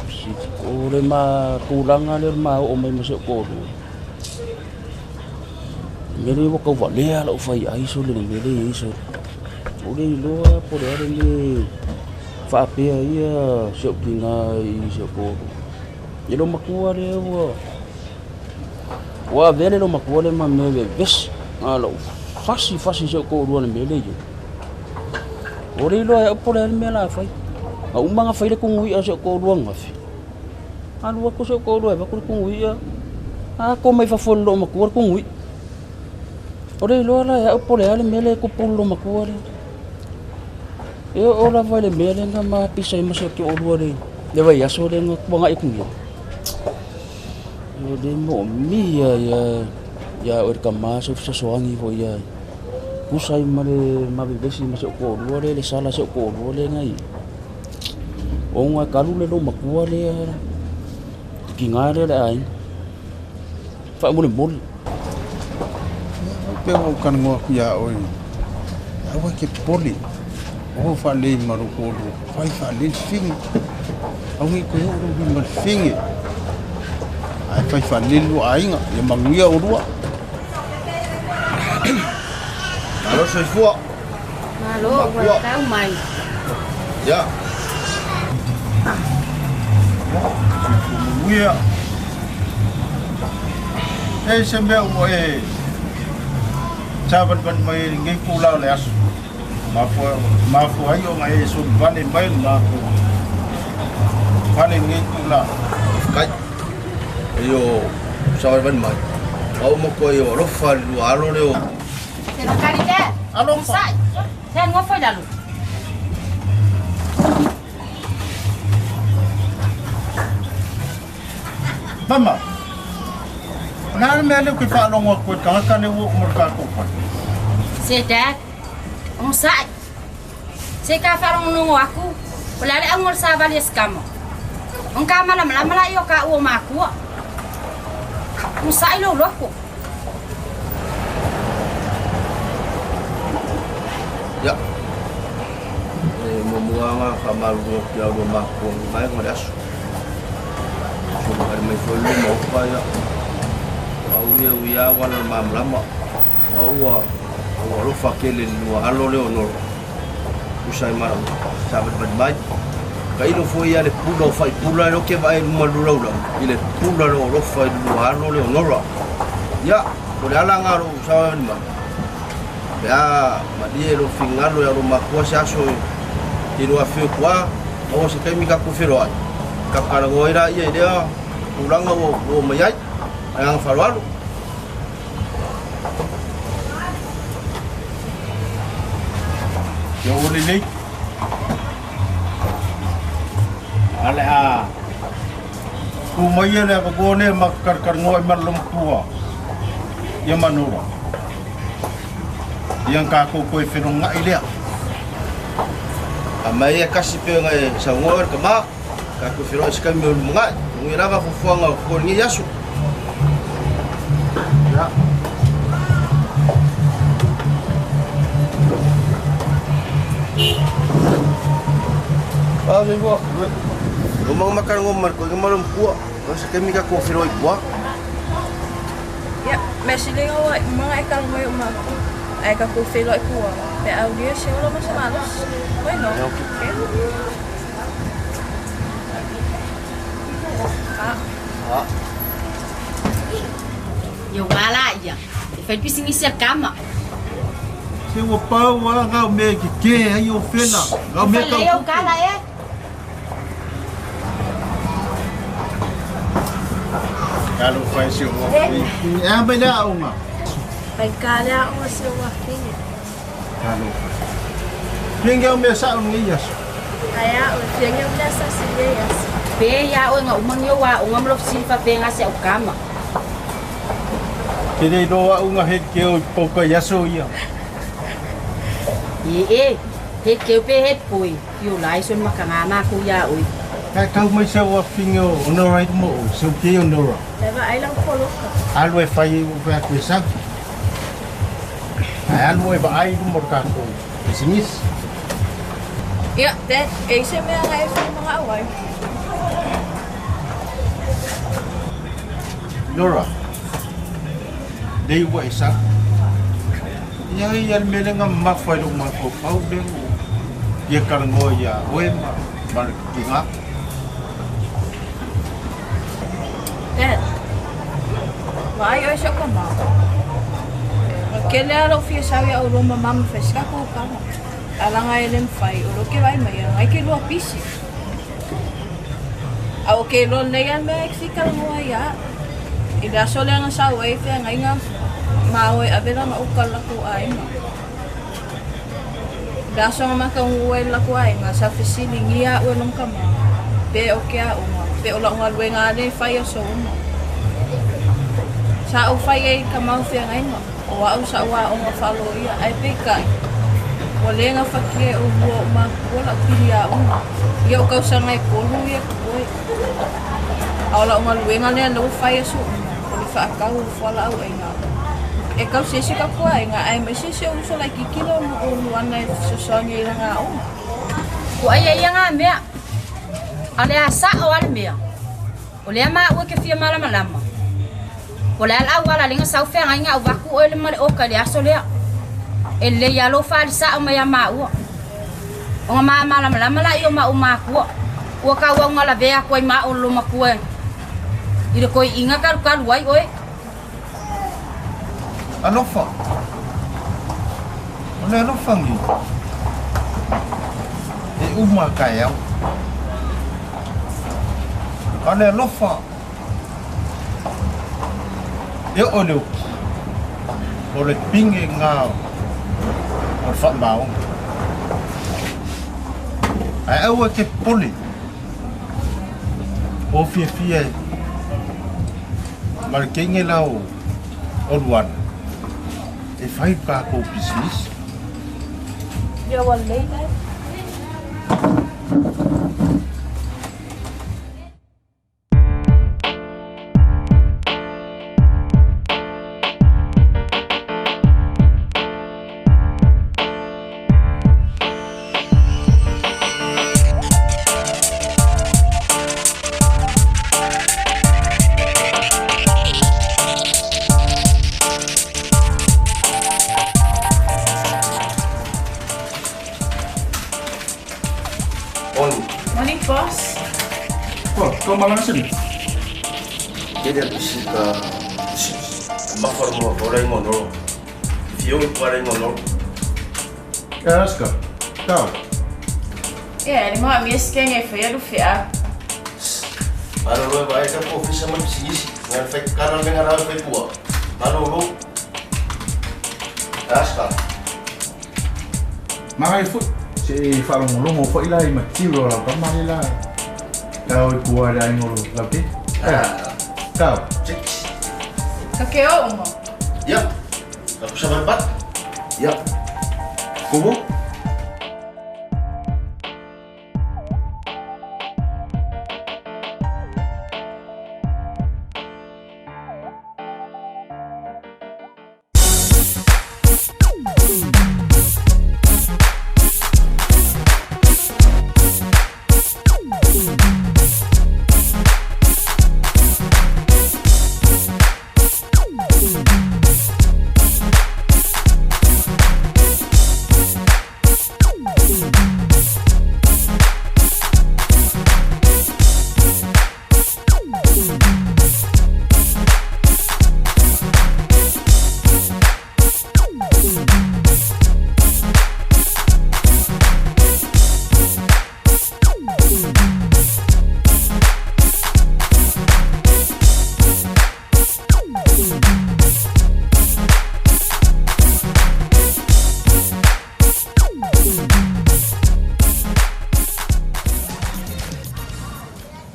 fesili. O le ma tulaga lea o le ma oo mai ma si ou toalua, mea lea ua tau valea lau faiai sole le mea lea e i ai sole. Ua le iloa po o le a le mea faapea ia si ou tina i si ou toalua. I lou matua lea ua ua avea le loomatua lea ma mea vevesi, a o lou fasi fasi si ou toalua i le mea lea e i ai. Ua le iloa e au po o le a le mea o le a fai. Na uma ona fai le tunu i'a a si ou toalua ananafi, alu atu si ou toalua e avatu le tunu i'a, ato mai fafo e le loomatua le tunu i'a. Ua le iloa la e au po o le a le mea lea e tupu i le loomatua lea. E oo lava i le mea lea na ma pisa ai ma si ou toalua i le vaiaso lea na tuanai atu nei. O le moomia ia ia oe le tama se fesoasoani foi ia tusa ai ma le ma vevesi ma si ou toalua lea le sala a si ou toalua lea na i ai. Ona e talu le loomatua lea le tiga lea o le aiga. Faamolemole. Pe ua ou talanoa atu iā oe, aua e te popole, o faalelei ma lou toalua, fai faalelei le figi. Aua ne i toe oo lou lima i le figi, ae fai faalelei le lua aiga, ia manuia oulua. Malo soifua. Malo, ua tau mai. Ia. Soifua manuia. E se mea ua e savalivali mai ai i lenei itula o le aso. Mafua ai ona e solivale mai le matou fale i lenei itula. Faafetai. E o savalivali mai, a ua matua i o alofa i le lua alo lea o. Alofa. Mama, o le a le mea lea ou te faalogo atu ai i le tagata lea ua oo mai i le tatou fale? Se Dad, onosai. Se i ta faalogologo aku, o le a le auga o le savali a si tama? Ona ta malamalama laia o taua o matua. Onosai lou loto. Ia, e muamua lava ona faamalulu atu ia oulua matua i le vaega o le aso. Soona mai foi le maofa ia, au ia ui lava ua ala i le malamalama, au ua alofa tele i le lua alo lea o Nolo, tusa ai ma lau savalivali mai. Tailo foi ia le pula o Faipula lea ou te vaai i luma o le laulau, i le pula lea o alofa i le lua alo lea o Nolo. Ia, o le ala lena o lou savalivali mai. Pe a malie lou finagalo ia lou makua se aso e te lua afio i tua, maua se taimi tatou feiloai, tatou talanoa ai laia i lea tulaga ua oo mai ai. Ma le agaga faaaloalo. Ia ua lelei. A le a tu mai ia le avanoa lea ma talatalanoa ai ma le loomatua ia Manola. Ia na tatou toe felogai lea. A mai e kasi pei ona e saunoa oe le tama, tatou feiloai i se taimi o lumanai. Manuia lava fuafuaga o totoe i lenei aso. Ia. Ua uma ona matalanoa ma le toeaina ma lona matua, o se taimi tatou feiloai i tua. Ia, mea sili ona ua uma ona e talanoa i ou matua, ae tatou feiloai i tua pe a aulia se ola ma se malosi. Why not? Okay. Ah. Ia ua la ia, e fai le pisinisi a le kama. Se ua pau lava ngau mea e kekē ai o fela, ngau mea tau tupe. Talofa e si ou afine. E a mai le aoga? Faigata le aoga si ou afine. Talofa. Fia ngau mea sa'o lenei aso? Ae a oe, fia ngau mea sasi lenei aso? Pe ia oe nga uma ni ou aoga ma lou fesili faapea si au kama. Ke le iloa au nga he keo i poka i aso ia. E e, he keo pe he poi, i o lai so makanga makou ia oe. Kai kau mai sau afine o Nora i mo o, seu ke o Nora. E vaai lau poloka. Alu e fai ai ua atu e sau. Ae alu e vaai i luma o le tatou pisinisi. Ia, Dad, e i se mea na e fai mana'o ai. Nora, lei ua e sau. Ia ia le mea lea na mamafa i lou mafaufau lea ua fia talanoa ia oe ma le tiga. Dad, vaai oe si ou tama. Ua tele lava lou fia sau ia oulua ma mama fai se tatou tala. Ae leaga e le mafai, o lea ou te vaai mai ai, nai ke lua pisi. A ua ke iloa lelei lava le mea e te fia talanoa ai ia au. I le aso lea na sau ai feagaiga ma o e ave lana uka i le latou aiga. I le aso na mataunuu ai i le latou aiga, sa fesiligia au e lona tama, pe o ke aoga, pe o lau galuega lava lea e fai aso uma. Sa ou fai ai i ka mau feagaiga, o au sa ou aoga faaloia, ae peitai, ua le gafatia e ʻolua o makua lau pili aoga. Ia o tausaga e 3 ia totoe. A o lau galuega lea lea ua fai aso uma, o le faatau o fualaau aina. E tausi ai si tatou aiga, aemaise si ou uso laitiiti lea o Luana e fesoasoani ai i lana aoga. Ua ai ia ngā mea, a o le a sa'o a le mea, o lea maua e ke fia malamalama. O le a le auala lenga sau feagaiga au vaku oe le ma le oka i le aso lea. E lelei lava lou faali sa'o mai ia maua. O nga maa malamalama laia o maʻu makua, ua tauau lavea atu ai maʻu o le loomatua i le toeʻiga kalukalu ai oe. Alofa. O le alofa nei, e uma taeao. A o le alofa e oo i le oki, o le pine lena o le faamaoni. Ae aua e te popole, o fiafia e ma le teine la o Luana e fai le tatou pisinisi. Ia ua lelei lea. Oni. Morning, boss. Oh, tou malaga sini. Kele pisi ka mafa mo ola ingo noro. Fio i pare ingo noro. Alaska, tau. Ia, e le maʻamia se kega e faia lufeʻau. Malolo e vaai tatou ofisa ma le pisinisi. Na le fai kala le mea galau fai tua. Malolo. Alaska. Magai foi. Se e faalogologo foi la i matiu o lau tama le la. Tau i kua le aiga o lau te. Tau. Ka ke o uma. Ia. Tatou savali pat. Ia. Kovo.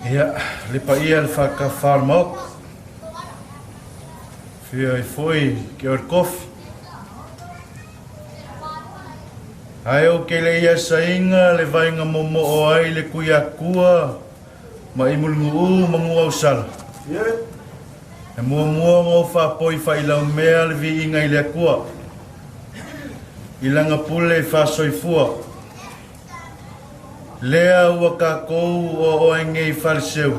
Ia, le paia le faakafa o le Maota. Fia ai foi ke o le kofi. Ae o ke le ia sainga le vainga momoo ai le kui akua ma i mulungu'u ma guausala. E muamua ona ou faapoi faailaumea le viiga i le Atua i lana pule faasoifua. Lea ua tatou oaoa ai nei i Faleseu,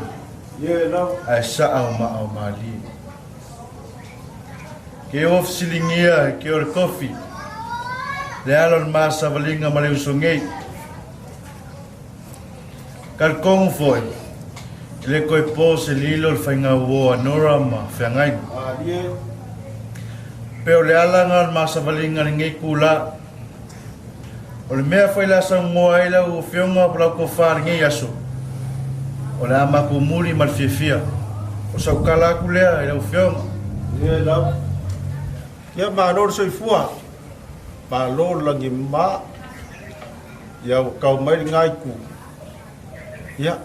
ae saa o maa o malie. Ke ua fesiligia e ke o le kofi le ala o le masavaliga ma le uso nei. Talitonu foi, e le toe po se lilo le faiga uō a Nora ma Feagaiga. Pe o le ala lena o le masavaliga i lenei itulā. O le mea foi le a saunoa ai lau Afioga po lau tofa i lenei aso, o le a matou muli ma le fiafia. O sau tala atu lea i lau Afioga. Ia lau. Ia malo le soifua. Malo le lagima. Ia ua kau mai le itu. Ia,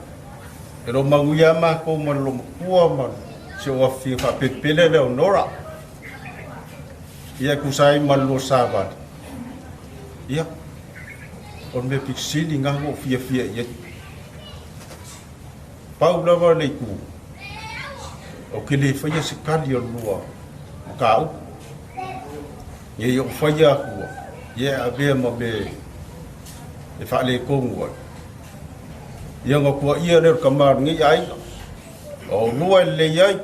e lo manuia lava matou ma le lomatua ma si ou afifio faapelepele lea o Nora. Ia e tusa ai ma le lua savali. Ia, o le mea pito sili lena ua ou fiafia i ai. Pau lava le itu, ou te le faia se kali o le lua mataupu. Ne i ou faia atua, ia e avea ma mea e faaletonu ai. Ia ona tuuaia lea o le tama o lenei aiga, o oulua e lelei ai,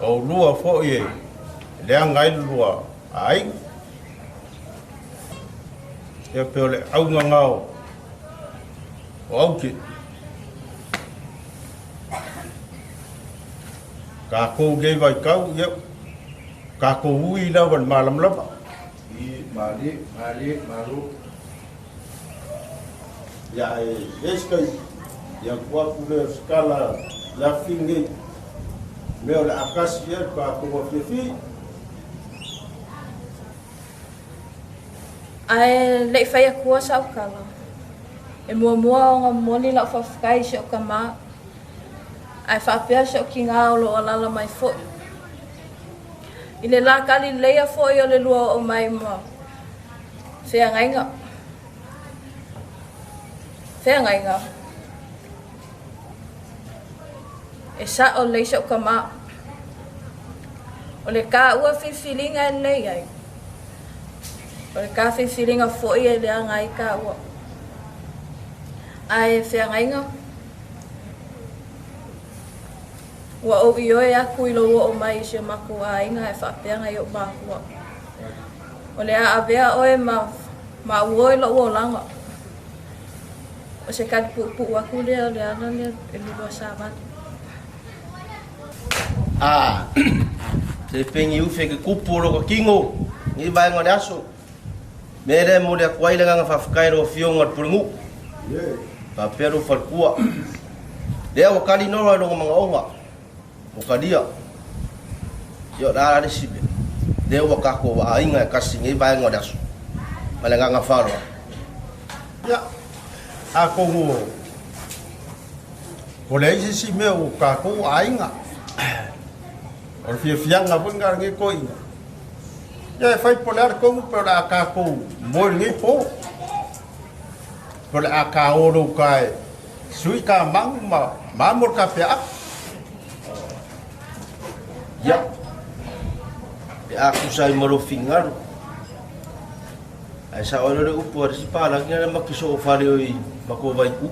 o oulua foi e leaga ai le lua aiga. Ia pei o le auga lena o Aute. Tatou nei vaitau, ia, tatou ui lava i le malamalama. I, malie, malie, malo. Ia ae i ai se taimi, ia tuu atu lea o se tala i le afifina nei, mea o le a tasi ai le tatou afiafi. Ae le i fai atua sa'u tala, e muamua ona momoli la'u faafetai i si o'u tamā, ae faapea si o'u tigā o lo'o alaala mai fo'i. I le lā Kalileia fo'i o le lua o'o mai ma feagaiga. Feagaiga. E sa'o lelei si o'u tamā. O le tāua filifiliga e lelei ai, o le tā filifiliga fo'i e leaga ai tāua. Ae feagaiga, ua ou ioe aku i lou oo mai i si o matou aiga e faapea nai o'u mākua. O le a avea oe ma maʻuo i lo'u olaga. O se tali puupuu atu lea o le ala lea e lua savali. A se fegi ufi e ke kupu o lota tino i lenei vaega o le aso. Mea lea e momoli atu ai le agaga faafetai i lau Afioga i le Pulenuu faapea lou faletua. Lea ua tali Nora i lona manaoga ua talia. Ia o le a la le isi mea? Lea ua tatou aiga e tasi i lenei vaega o le aso. Ma le agaga faaaloalo. Ia, atonu ua leai se isi mea ua tatou aiga. O le fiafiaga foi lena o lenei toeaina. Ia e fai po o le a le tonu pe o le a tatou moe i lenei po. Pe o le a ta o lou ta e sui ta magu ma amo le ta peaa. Ia, pe a tusa ai ma lou finagalo. Ae sao ai loa le upu a le isi palagi lana ma ke soofale oi ma ko vaiku.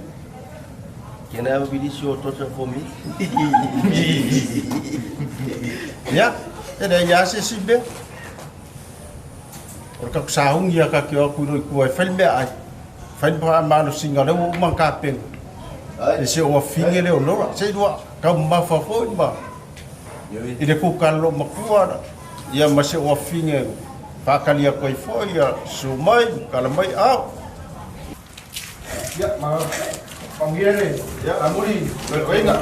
Can I have a release your daughter for me? Ia, e leai lava se isi mea. O le tatou sauni lava ta te o atu i tua e fai le meaai, fai le faamalosiga o lea ua uma ona tapena. E si ou afine lea o Nora, se i lua taumamafa foi ma i le kukala loomatua ia ma si ou afine faatali atu ai foi ia susu mai ma tala mai aao. Ia, ma manuia le amuli oeoega.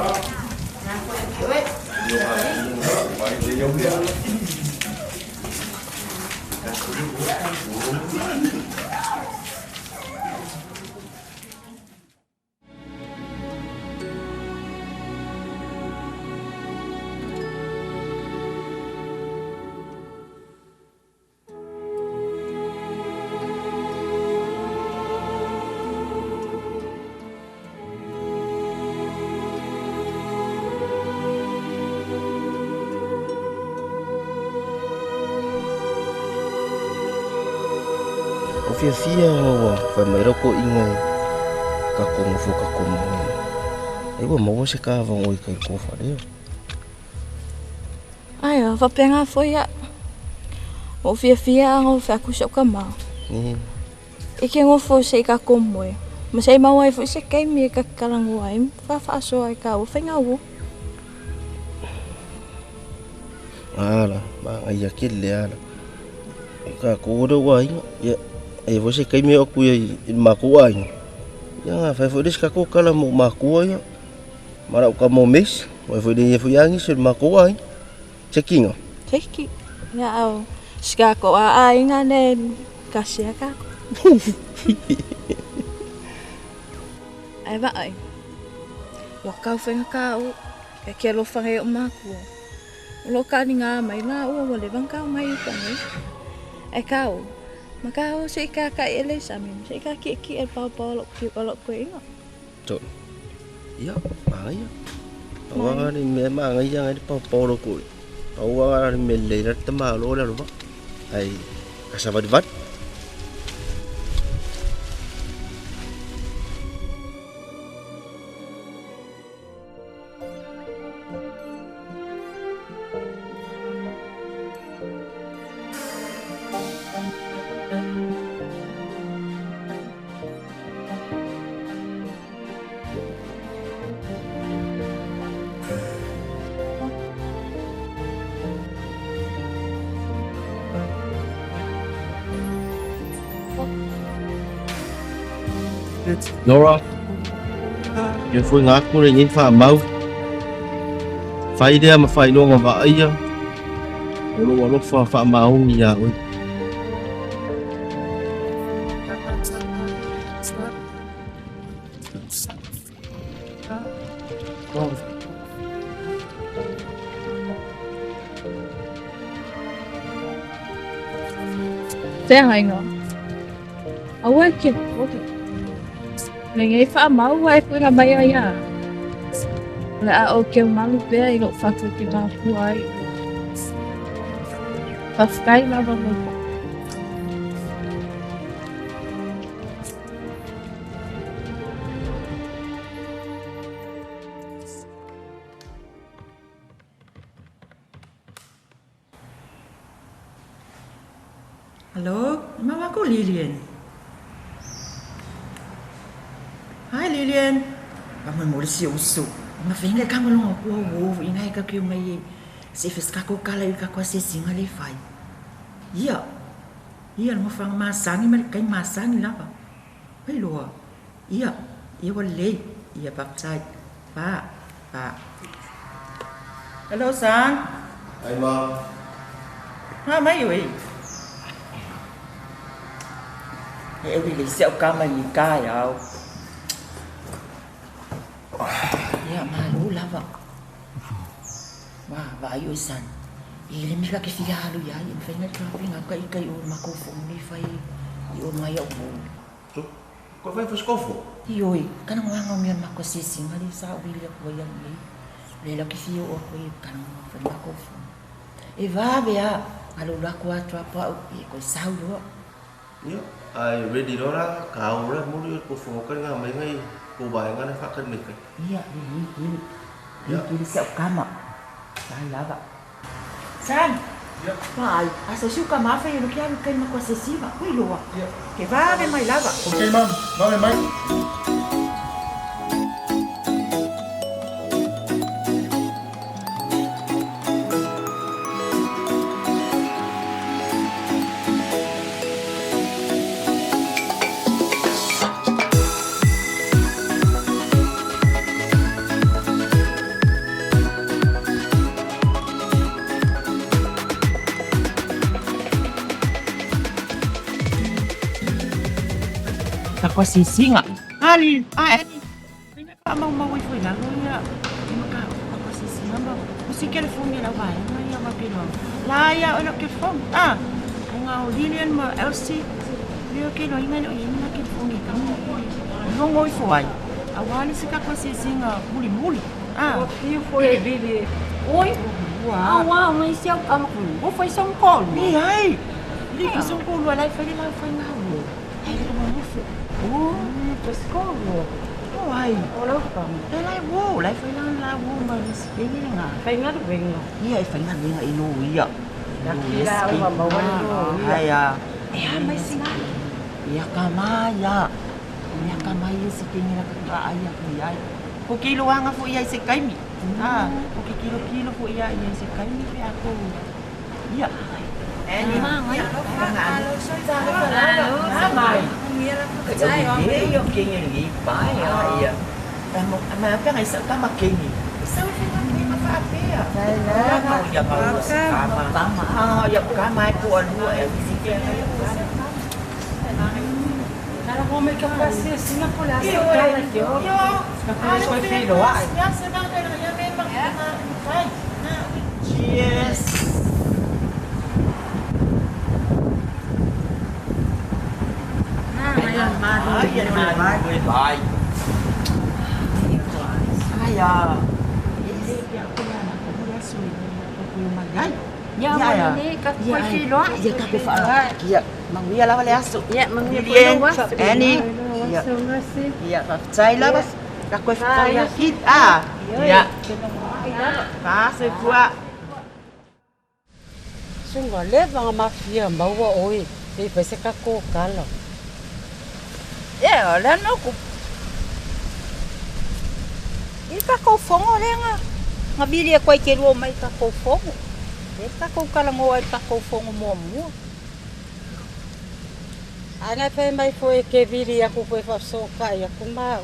Ua fiafia ona ua fai mai lau toeaina e tatou nofo tatou moe. Ai ua maua se kava i kai kofa lea. Ai, o faapena foi a'u. Ua ou fiafia a na ou fai atu i si o'u tamā. E ke nofo se i tatou moe, ma se i maua ai foi se taimi e ta te talanoa ai ma faafaasoa ai tāua faiga uo. Ala, manaia tele ala. O tatou lea ua aiga, ia, e i ai foi se taimi e oo atu i le matou aiga, ia ona fai foi lea o se tatou tala mo matua ia. Ma lau tama o Mace, aua foi le ia foi agisi o le matou aiga. Checking o? Checking. Ia au, si kākou a aiga ne kasi a kākou. Ae vaai, ua kau faigata au e ke alofa nei o mākua. O lo kaʻaliga mai la ua ua leva ona kau mai uka nei. Ae kau, ma kau se i kākaʻi e le sami, se i kākiʻekiʻe e paopao o lou toeaina. To. Ia, manaia. Pau lava le mea manaia ngai le paopao o lou toeaina. Pau lava le mea lelei la le tamaloa le alo vaa. Ae ka savalivali. Nora, ia foi ngā kore nei whamau. Whai rea ma whailoa vaaia, o lou alofa whaamaongi iā oe. Feagaiga. Aua e ke popole. Lenei faamau ae kuiga mai ai a. O le a ou keumalu pea i lou fatu e te mafua ai. Faafetai lava mo Hello, e mau aku Lilian. Hi Lilian. Ka mo mo le si usu. Ma fenga ka mo longa ku wo ina e ka ke mai e se fes ka ko kala i ka kwa se singa le fai. Ia. Ia le nofoaga masani ma le taimi masani lava. Ua iloa. Ia, ia ua lelei. Ia faafetai. Pa, pa. Hello, son. Hi, Mom. Ha mai oe. E e ui le isi au kama i ka iau. Ia, malo lava. Wa, vaai oe son. E le mea ke fia alu iai, e mafai ona driving au ka i kai o makou fono nei fai i o mai au mo. So, koe fai fasikofo? Ioe, kana ngoanga o mea mako asiasiga le sa uili aku ai au nei. Le la ke fia o aku ai kana ngoanga fai makou fono. E vave a, alo ulu aku a drop au, e koe sau loa. Ia, ai ready loa la ka au la muli o le kofoga kai ngā mai ngai ko vaega le whakari mai kai. Ia, lelei tele. Lelei tele si au kama. Vai lava. San! Vaai, asa si uka ma fai alo ke alu kai ma koa sesiva. Ui loa. Ke vave mai lava. Ok, mam. Vave mai. Ka koa sesiga. Ali, a Annie. Fai mea faamaumau ifo i lalo ia e ma ka ka koa sesiga ma o si telefoni a lau vaega ia ma ke loa. La ia oe lau telefoni. Ah, o ngā o Lilian ma Elsie. Lea ke loa inga le o iai ni ngā telefoni e kama o logo ifo ai. Auā le se ka koa sesiga mulimuli. Ah. Ua fiu foi e Lili. Oi, Ua. auā mai si au kama ua fai sa ma koalua. Leai. Le fai sa ma koalua la e fai le lau fai ngā ua. Ai le nofo. Oh, Pasikoalua. O ai. O lau kama. E lai wo, lai fai la la wo ma le si kengi le ngā. Fai galuega. Ia e fai galuega i lo ia. La ki la ua maua le lo ia. Ai a. E a mai singa. Ia ka mai ia. Ia ka mai e si kengi la ka ka ai aku iai. Ko ke iloaga foi iai se kaimi. Ah, ko ke kilokilo foi iai iai se kaimi pe a ko. Ia. Annie. Ia, mai. E yo kengi le pai a ia. Ma pe ngai sa kama kengi. Sa o fai ngā ma faapea. Ia ia ma kama. Ah, ia kama e po alua e si ke Nala ko mai ka koa sesiga po le asa kala ke o. Ka koe koe feloaʻi. Cheers. Ai, e malu e vai. Ai a. E le pe a ko na ko le aso i ko yo mai ai. Ia ma le ka koe feloaʻi. Ia ka pe wha. Ia, manuia lava le aso. Ia manuia foi Lilian, lau aso. Annie. Ia. Ia, faafetai lava. Ka koe whakau ia kit. Ah. Ia. Faasoifua. Suga leva nga mafia maua oe pe fai se ka kala. E o le no ku. I ka kou fongo le nga. Nga vili e koe ke lua mai ka kou fongo. E ka kou kala ngoa i ka kou fongo mua mua. Ana fai mai foi ke vili aku foi fa so ka ia ku ma.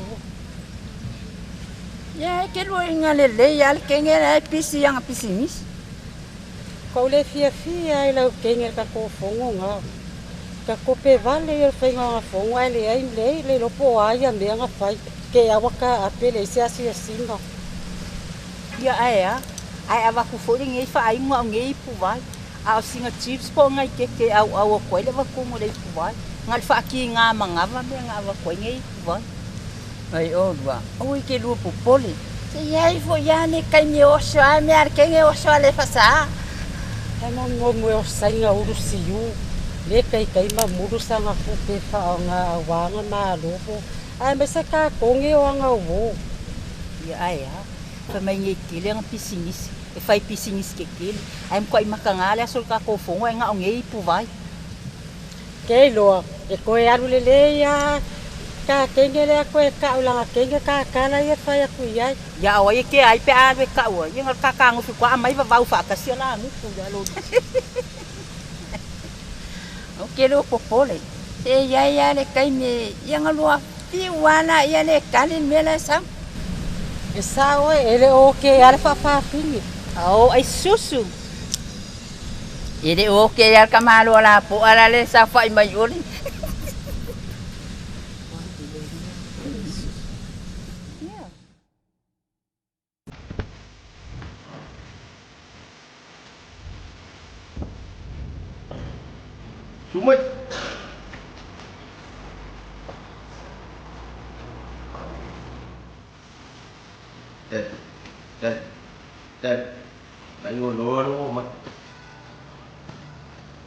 Ia e ke lua inga le le ia le kenge le pisi anga pisimisi. Ko le fia fia ai lau kenge ka ko fongo nga. Ka ko pe vale ia fai nga fongo ai le ai le le lo po ai ia me nga fai ke awa ka apele se asi asinga. Ia ai a. Ai awa ku fo ngi fa ai ngā ngi pu vai. A o singa chips po ngai ke ke au au ko le wa ku mo le pu vai. Nga le fa ki ngā mangava me ngā wa ko ngi pu vai. Ai o lua. O i ke lua po pole. Se iai fo ia ne kai me oso a me ar ke nge oso a le fasa. E mo mo mo o sainga uru siu. Le kai kai ma muru sanga ku pe fa nga wanga ma lopo. Ai me se ka konge o anga wo. Ia ai a. Fa mai ngi tele nga pisinisi. E fai pisinisi ke kele. Ai mko i makanga le aso ka ko fongo e nga o ngi pu vai. Ke loa e koe alu le le ia ka kenge le koe ka ulanga kenge ka kala ia fai aku ia. Ia o ia ke ai pe a le ka ua. Ia nga ka ka ngo fi kwa mai va vau fa ka sia la nu ku ya lo. te le o popole. Se i ai lava le taimi e, ia ona lua fiu lava laia lea e tali le mea la e sau. E sao e, e le o oke lava le faafafine, a o ai susu. E le o oke lava le tamaloa lapoa la lea e saofai mai o le. Su mai. Dad, dad, dad, la igo loa lo mai.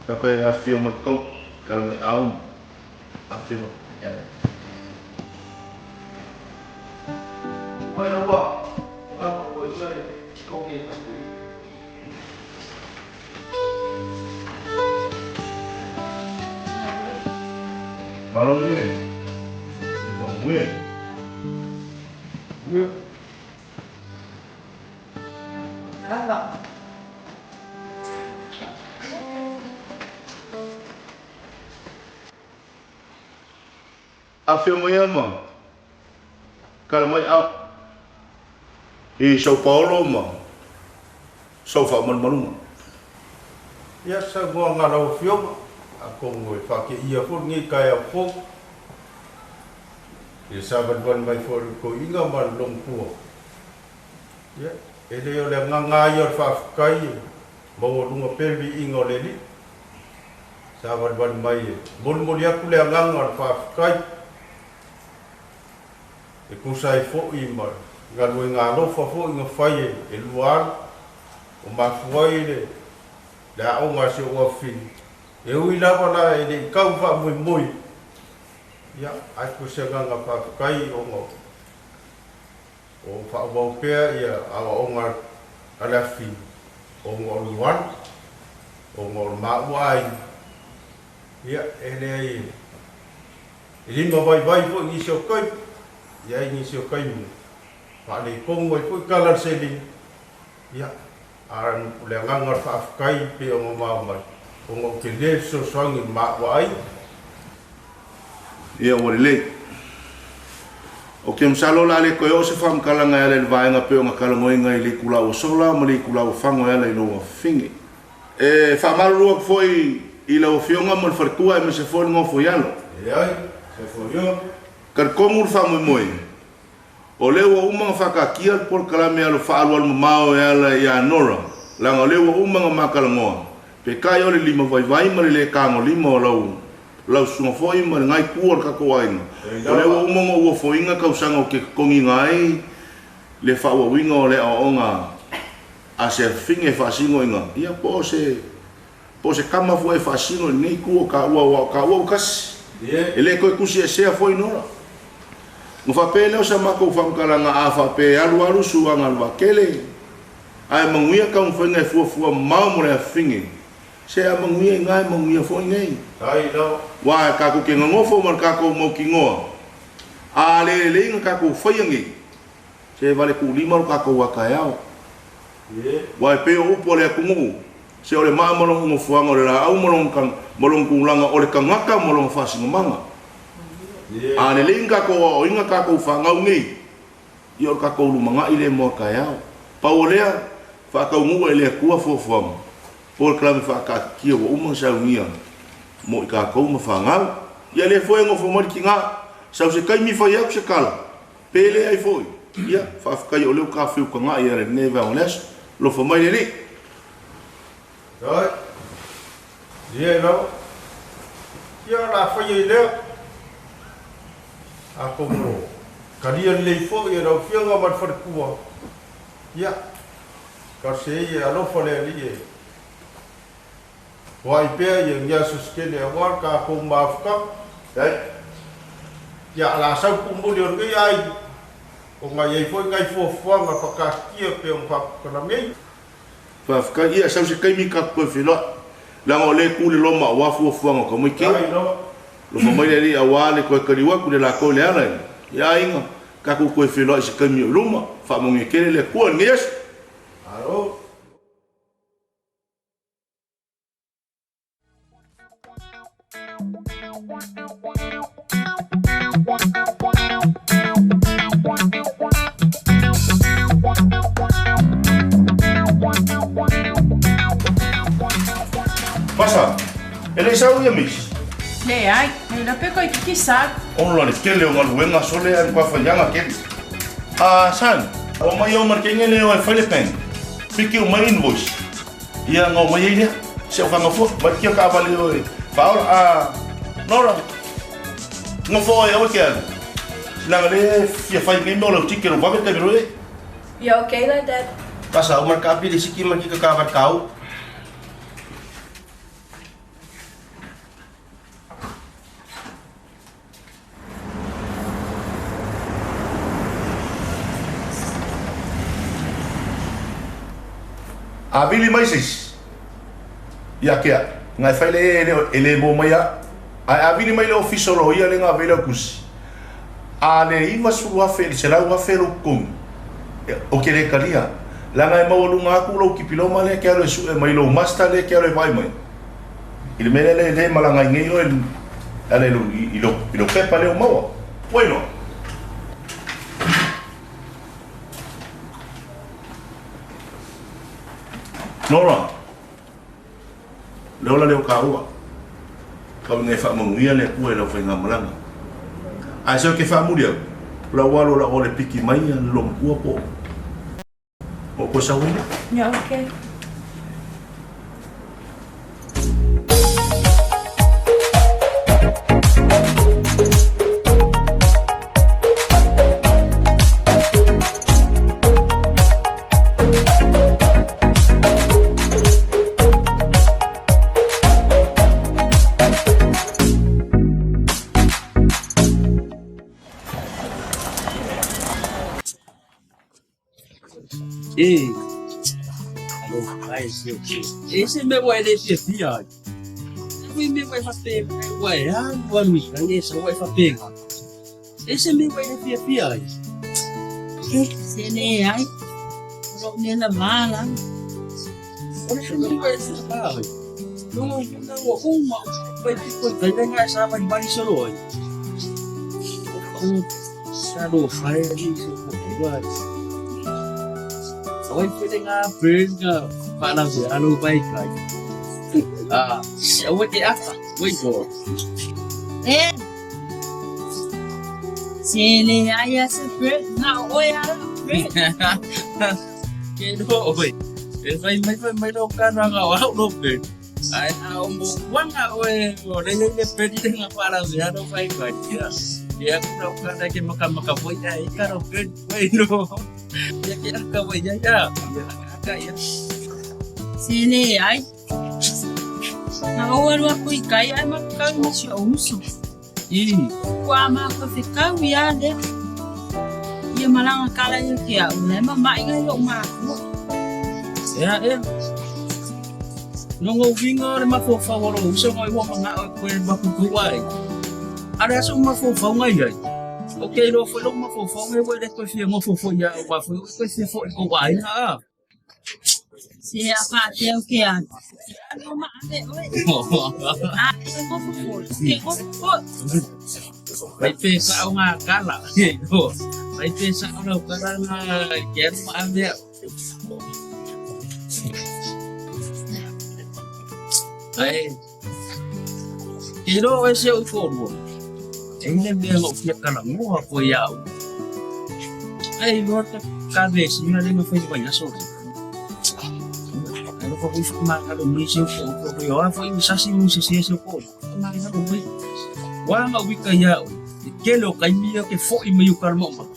Ka koe afio mai kou, ka mai aum. Afio mai. Mai la ua. Ka ko i mai ko ke ka. Malo ni e. Mo mue. Mue. Lava. Afio mai ama. Kala mai a. I São Paulo ma sau faamalumaluga. Ia saunoaga a lau Afioga, atonu e faateia foi lenei taeao fou i le savalivali mai foi o le toeaina ma le logotua. Ia, e le o le agaga lava ia o le faafetai e maualuga pea le viiga o le Alii. Savalivali mai e molimoli atu le agaga o le faafetai e tusa ai foi ma galuega alofa foi na fai e lua alu o mafua ai le le aoga a si ou afafine. E ui lava la e le i tau faamoemoe, ia, ae ko se agaga faafetai ona o faaauau pea ia aoaoga a le afafine ona o le alu, ona o le maua aiga, ia, e leai e lima vaivai foi nisi o taimi, i ai nisi o taimi faaletonu ai foi tala a le seleni, ia, a o le agaga o le faafetai pei ona mao mai, ona ou te le fesoasoani i le maua aiga. Ia ua lelei. Ou te masalo o le a le toe oo se faamatalaga e ala i le vaega pei ona talanoaina i le itula ua sola ma le itula ua fago e ala i lou afafine. E faamalulu atu foi i lau Afioga ma le faletua aemaise foi le nofoialo. Leai, se foio. Talitonu le faamoemoe, o lea ua uma ona faataatia le polokalame alo faaalualu mamao e ala ia Nora, leaga o lea ua uma ona ma talanoa, peitai o le lima vaivai ma le le tagolima o lau lau susuga foi ma lena itu o le tatou aiga, o lea ua uma ona ou ofoina tausaga ou te totogiina ai le faaauauina o le aoaoga a se afafine e faasino ina ia po o se po o se tama foi e faasino i lenei itu o taua aua o taua ua tasi. E le toe tusiesea foi Nora. Ona faapea lea o sa matou faamatalaga a faapea e alu alu suaga a le vaatele ae manuia taumafaiga e fuafua mamao mo le afafine, se a manuia ina e manuia foi nei. Aua tatou te nonofo ma le tatou mautinoa a le lelei na tatou faia nei, Se vale tuulima lo tatou a taeao. Ua e pei o upu a le atunuu, se o le maa ma lona nofoaga o le laau ma lona ma lona tulaga o le tagata ma lona faasinomaga. A lelei ni tatou aoaoina tatou fanau nei, ia o le tatou lumanai lea mo a taeao. Pau o lea, faataunuu e le Atua fuafuaga, polokalame faataatitia ua uma ona saunia mo i tatou ma fanau. Ia lea foi e nofo mai le tina, sau se taimi fai atu se tala, Pe leai foi, ia, faafetai o lea ua ta feutaga'i ala i lenei vaega o le aso. Alofa mai le Alii. Oi, ia e lava. Ia o le a faia i lea. Atonu o talia lelei foi e lau Afioga ma le faletua. Ia, talosia ia e alofa le Alii e Hoai pea ia ni aso se tele aua le tatou mafutaga. Ia, o le a sau pumuli o lenei aiga, ona e i ai foi nai fuafuaga faataatitia pei ona faaputalamei. Faafetai. Ia, sau se taimi tatou toe feiloai, leaga o lea e tu le loma aua fuafuaga o tamaiti. Alofa mai le Alii aua le toe taliu atu i le latou i le ala i aiga, tatou toe feiloai i se taimi o i luma. Faamanuia tele le Atua i lenei aso. Malo. Pasa, e le i sau ia Miss? Leai, e iloa pe toeitiiti sau. Ona le tele o galuega sole ae matua faiaga keli. Ah, son, ua mai au ma le teine lea e fai le bank. Piki uma invoice. Ia ona omai ai lea. Si au fanau fua, mai kia taavale oe faaola. Ah, Nora, nofo oe aua e te alu. Leaga lea e fia fai nei mea o lau ticket o vave taimi loa e. Ia okay la Dad. Pasa, uma le kapili siki ma kika kava kau. A vili mai se isi, ia kea, nga e fai le e le e le mo mai a, ae a vili mai le ofisa o loia le nga vei lau tusi, a le 90,000 i le 100,000 lou totogi, ou te le talia, leaga e maualuga atu lou dipiloma lea e te alu e sue mai lou master lea e te alu e vaai mai. I le mea lea e le malaga ai nei oe e ala i lou pepa lea ua maua. Ua iloa. Nora, le ola lea o kāua. Tau ina e faamanuia le Atua i lau faigamalaga. Ae se ou te faamuli atu, o lau alo o lau ole piki mai ia le loomatua po o koe sau ai lea. Ia okay. E, alofa e se o ke. E se mea ua e le fiafia ai. E ui mea ua e faapea mai ua e alu alu i lagi e sau ai faapena. E se mea ua e le fiafia ai. E, se leai. O lou mea lavā lava. O le se mea ua e le lavā ai. Logo i luna ua uma o pai piko i tai lenga e savalivali solo ai. O sa alofa e alii se ua ai. Awai pele ngā bird ngā whānau alo vai kai. Ah, aua te ata, wai go. E, se leai a se bird, na o oe a bird. Ke noa oe, e whai mai whai mai lo karanga o au lo bird. Ai a o mo wanga oe o le le bird i ngā whānau alo vai kai. Ia, ia kura o kana ke maka maka foi ai karo bird wai no. Ia ke aka wai ia ia. Ia aka ia. Se leai. Na ou alu aku i kai ae makau ma si ou uso. I. Ua mākou fekau ia lea. Ia malaga kala ia ke au la e mamaʻi ngai loʻu makua. Ea ea. No ngou uiga o le mafaufau o lou uso ngai ua manao e koe mapupu ai. A le aso mafaufau ngai ai. O ke iloa foi lou mafaufau ngai ua le toe fia nofo foi ia au foi ua toe fia foi i kou aiga a. Se a faapea o ke alu. E alu o maʻale ʻoe. A e nofo foi, ke nofo foi. Mai pe sao ngā kala. Mai pe sao lau kala ngā ke alu maʻale au. Ai, i loa oe se ou toalua, e i le mea na ou fia talanoa koe iā oe. Ai loa ta kavesina le na fai le vaiaso lea. Ai loa foi whakamāngalo mai se ou toalua koe, oa foi ni sasi ni sese se ou toalua, whakamāngalo mai. Wā ngā wika iā oe, te tele o kaimia ke foʻi mai o Kalamaʻu.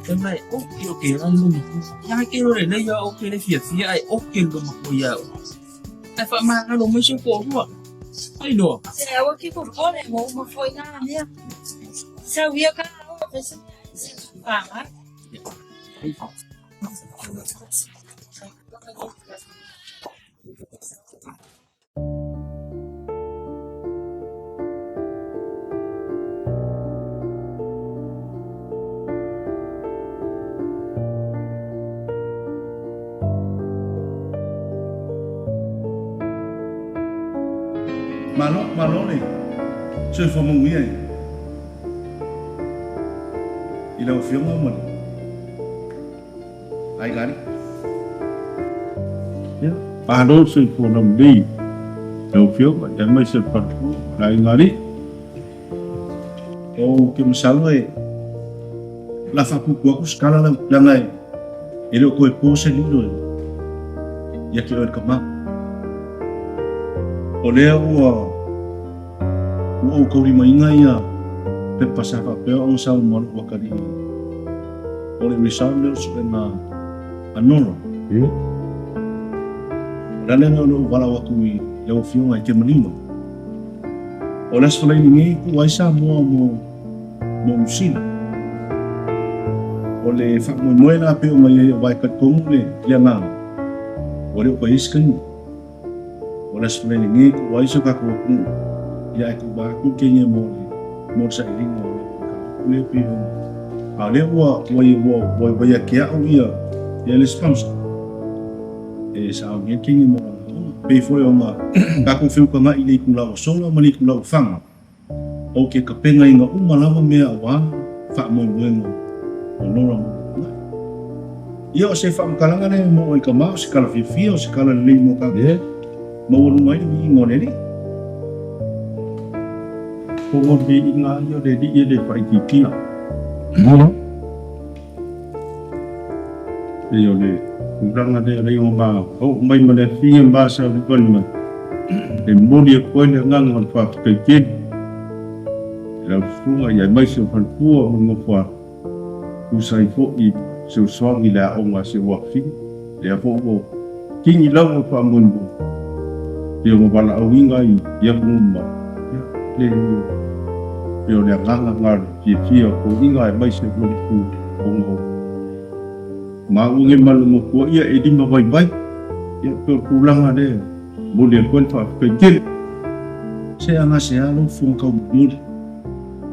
Fai mai, oke, oke, rā le loma. Ia ke rore nei ia oke le fiafia ai oke le loma koe iā oe. Ae faamagalo mai si ou toalua. Ai loa. Se aua ke popole, ua uma foi nā mea. Sau ia ka o, fai se mea ai se whāngai. Malo, malo le soifua manuia i i lau Afioga ma le aiga alii. Ia, malo le soifua laulelei i lau Afioga aemaise le faletua ma le aiga alii. Ou te masalo e la faapuupuu atu se tala leaga e le o toe po se lilo ia te oe le tama. O lea ua ua ou taulimaina ia pepa sa faapea ona saunoa lou atalii o le result lea o le suega a Nora. O le ala lea o lou valaau atu i lau Afioga e te manino. O le Aso Faraile nei e tuu ai Samoa mo Niu Sila. O le faamoemoe la pei ona i ai aua e talitonu le agaga ua le o toe i ai se taimi. O le Aso Faraile nei e tuu ai si o tatou atunuu ia ae tuuina atu le Kenya mo le mo le sailiga o le mataupu lea pei ona a o lea ua ua ua ua ia te au ia ia le sponsor e sauni ai le Kenya mo lana aoga. Pei foi ona tatou feutaga'i i le itula ua sola ma le itula ua faga, o ke tapenaina uma lava mea aua faamoemoega o Nora mo le lumanai. Ia o se faamatalaga lea mo oe tama, o se tala fiafia, o se tala lelei mo tatou, maualuga ai le viiga o le Alii. Pono viiga ia o le Alii e le faaitiitia. Pei o le tulaga lea lea ua ma oo mai ma le afia ma savalivali mai, e momoli atu ai le agaga o le faafetai tele i lau susuga aemaise o faletua ma le nofoaga, tusa ai foi i fesoasoani i le aoga a si ou afafine, lea foi ua kini lava le faamoemoe pei ona valaauina ai i atunuu mamao, ia, le pei o le agaga lena o le fiafia o toeaiina aemaise o le itu ona o maua ma le matua ia e lima vaivai, ia pei o le tulaga lea e momoli atu ai le faafetai tele. Se aga se a lou fofoga taumolimoli,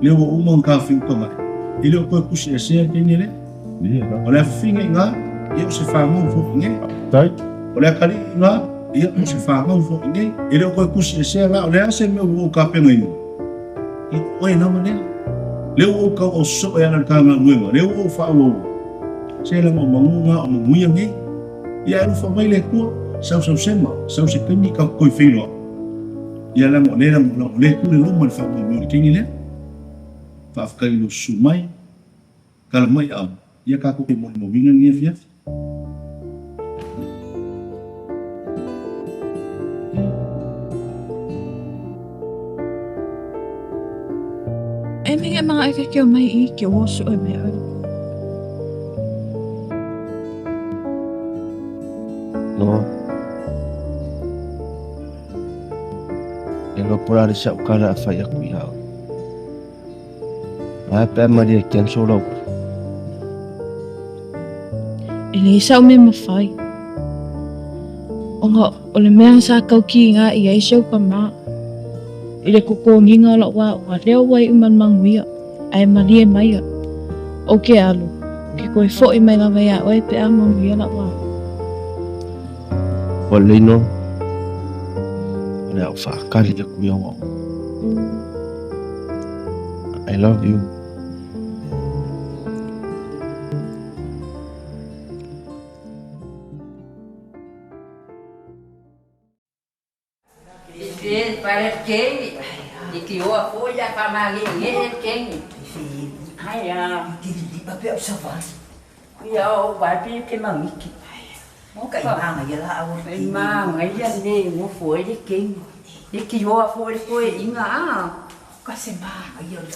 lea ua uma ona tafiu tagata, e le o toe pusi esea le teine lea. O le afafine i ina, ia o se fanau foi i inei. O le atalii i ina, ia o se fanau foi i inei. E le o toe tusi esea la, o le a se mea ua ou tapenaina? Ia o oe lava lea. Lea ua ou tauau sosoo e ala i le ta galuega, lea ua ou faaauaua. Se leaga o manu na o manuia nei. Ia e alofa mai le Atua, sau sau sema, sau se taimi tatou toe feiloai. Ia leaga o lea o lea e pule luma le faamoemoe i le teine lea. Faafetai i lou susu mai. Tala mai au, ia tatou te molimauina lenei afiafi. E minga mga eka keo mai i ke oso e me au. No. E lo pula le sa ukala a fai aku ia. Ae pe a malie cancel lau. E leai sau mea mafai. Ona o le mea sa taukiga i ai si ou tama i le totogiga o lau aoga, lea ua iu ma le manuia, ae malie maia, ou ke alu, ou ke toe foi mai lava iā oe pe a manuia lau aoga. Ua lelei nō, o le a ou faakali aku i au aoga. I love you. Ka se māngaia o le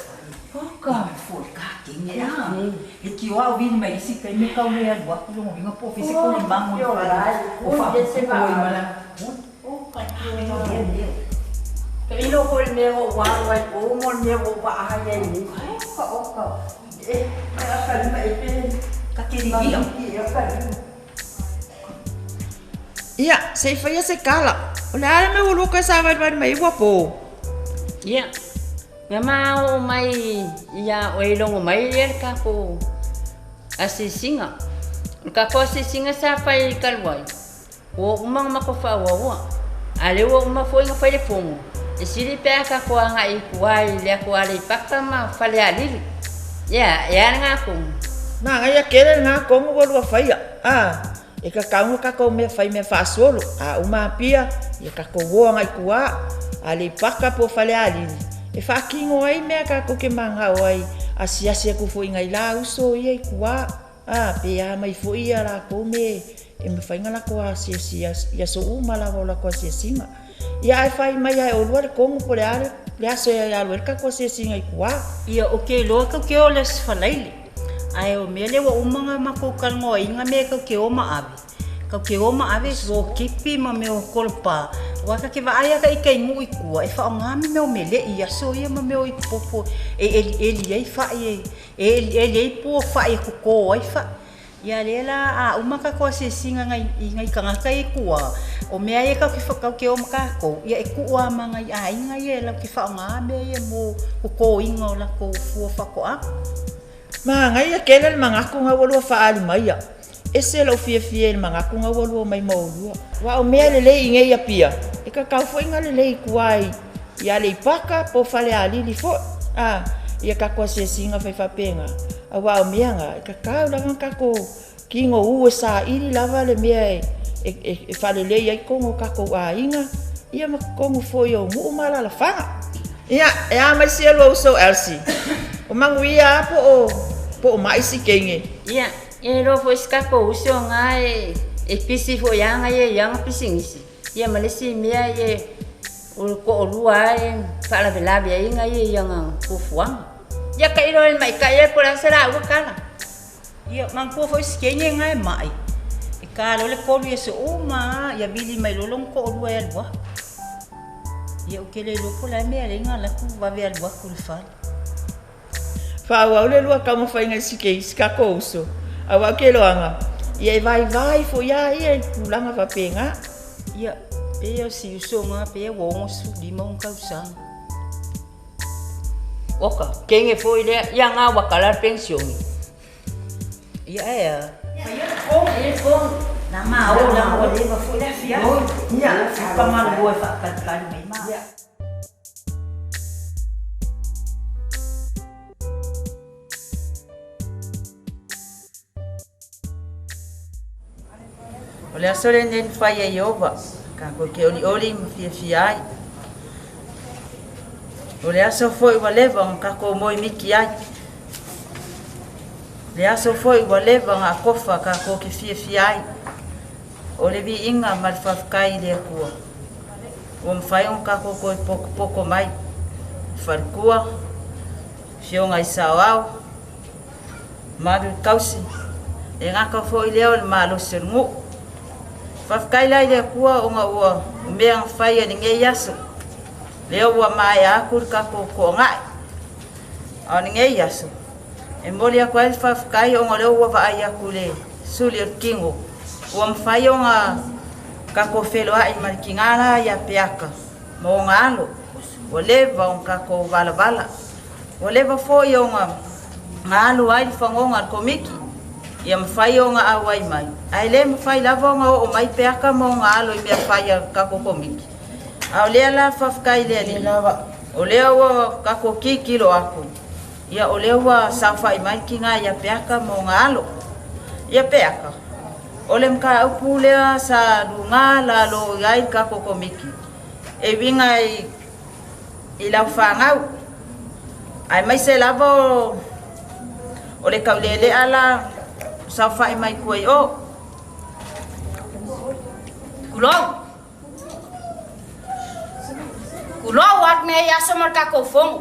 Oka fo le ka kenge a. E ki o au vili mai isi taimi kau le alu atu longo winga po fese ko le mango le whare o wha se ma i mana. Oka māngaia o le Ka ilo ko le mea o wā wai o mo le mea o wā ai ai ni. Oka oka. E ka ka lima e pe ka kiri ia. Ka lima. Ia, se i faia se tala. O le a le mea ua lua toe savalivali mai ai ua po? Ia, na ma oo mai iā oe i logo mai ia le tatou asiasiga. O le tatou asiasiga sa fai talu ai, ua uma ona matou faaauaua, a o lea ua uma foi ona fai le fono. E sili pe a kākou agai i kua i le aku Aleipata ma Falealili. Ia, e a lena kogu? Manaia tele lena kogu ua lua faia, a e kakau na kakou mea fai mea faasolo, a uma Apia, ia kakou o agai kua, Aleipata po o Falealili, e faatino ai mea kakou ke manao ai, asiasi aku foi i nai la uso ia i kua, a pe a mai foi ia lakou me e mafai na lakou asiasi i aso uma lava o lakou asiasiga. Ia ae fai mai ae olua le kogu po le a le aso e alu ai le kakou asiasiga i kua. Ia o ke iloa kau ke o le Aso Faraile, ae o mea lea ua uma ona makou talanoaina mea kau ke o ma ave. Kau ke o ma ave suokipi ma mea o kolopa, aua ka ke vaai a ka ike i nuu i kua, e faaaoga me mea o meleʻi i aso ia ma mea o ipupopo e ʻeliʻeli ai faʻi e ʻeliʻeli ai pua faʻi e koko ai faʻi. Ia lea la a uma kakou asiasiga ngai i nai tagata ia i kua, o mea ia kau ke kau ke o ma kakou, ia e kuu a ma nai aiga ia e lau ke faaaoga mea ia mo kokoina o lakou fua faatoaga. Manaia tele le manatu na ua lua faaali mai ia. Ese lou fiafia i le manatu na ua lua mai ma olua. Aua o mea lelei i nei Apia, e kakau foi na lelei i tua i Aleipata po o Falealili foi. A, ia kakou asiasiga fai faapena. Aua o mea na, e kakau lava na kakou kino u e saili lava le mea e faalelei ai totonu o kakou aiga, ia ma totonu foi o nuu ma alaalafaga. Ia, e a mai sia lua uso Elsie? O manuia a po o, po o maʻi si teine? Ia, e iloa foi si kakou uso na e pisi foi aga ia i ana pisinisi. Ia ma le isi mea ia o le toalua lava e faalavelave ai ia i ana fuafuaga. Ia tailo ai i le maitaʻi ai po o le a se lauga tala. Ia, manatua foi si teine lena e maʻi, e ta loa le kolu i aso uma lava, ia vili mai loa lona toalua e alu aku. Ia, ou te le iloa po o le a le mea e ala ai ona alu atu vave alu atu i le fale. Faaauau le lua taumafaiga i si keisi kakou uso, aua o ke loaga, ia e vaivai foi a ia i tulaga faapena. Ia, pei o si uso na, pei ua 65 ona tausaga. Oka, kenge foi lea, ia nga ua kala le penisione. Ia e a. Faia le fono. Faia le fono. Na ma o la ua leva foi le afiafi. Ia, ka malu e faatalitali mai ma. O le aso lenei na fai e Ieova, kakou ke olioli ma fiafia ai. O le aso foi ua leva ona kakou moe miki ai. Le aso foi ua leva ona akofa kakou ke fiafia ai. O le viiga ma le faafetai i le Atua, ua mafai ona kakou toe pokopoko mai. Faletua, Afioga i Saoao, Malu tausi, e gata foi lea o le malosi o le nuu. Faafetai la i le Atua ona ua mea na fai e lenei aso, lea ua maea atu le tatou toanai. A o lenei aso, e momoli atu ai le faafetai ona o lea ua vaai atu i le suli o le tino, ua mafai ona tatou feloai ma le tina la ia Peaka ma ona alo, ua leva ona tatou valavala. Ua leva foi ona na alu ai le fagoga a le Komiti ia mafai ona auai mai, ae le mafai lava ona oo mai Peaka ma ona alo i mea fai a le tatou Komiti. A o lea la faafetai i le Alii, o lea ua tatou tilotilo atu, ia o lea ua saofai mai le tina ia Peaka ma ona alo. Ia Peaka, o le mataupu lea sa luga lalo i ai le tatou Komiti, e uiga i i lau fanau, aemaise lava o le taulealea la saofai mai tua i o. Tulou. Tulou atu nei aso ma le tatou fono.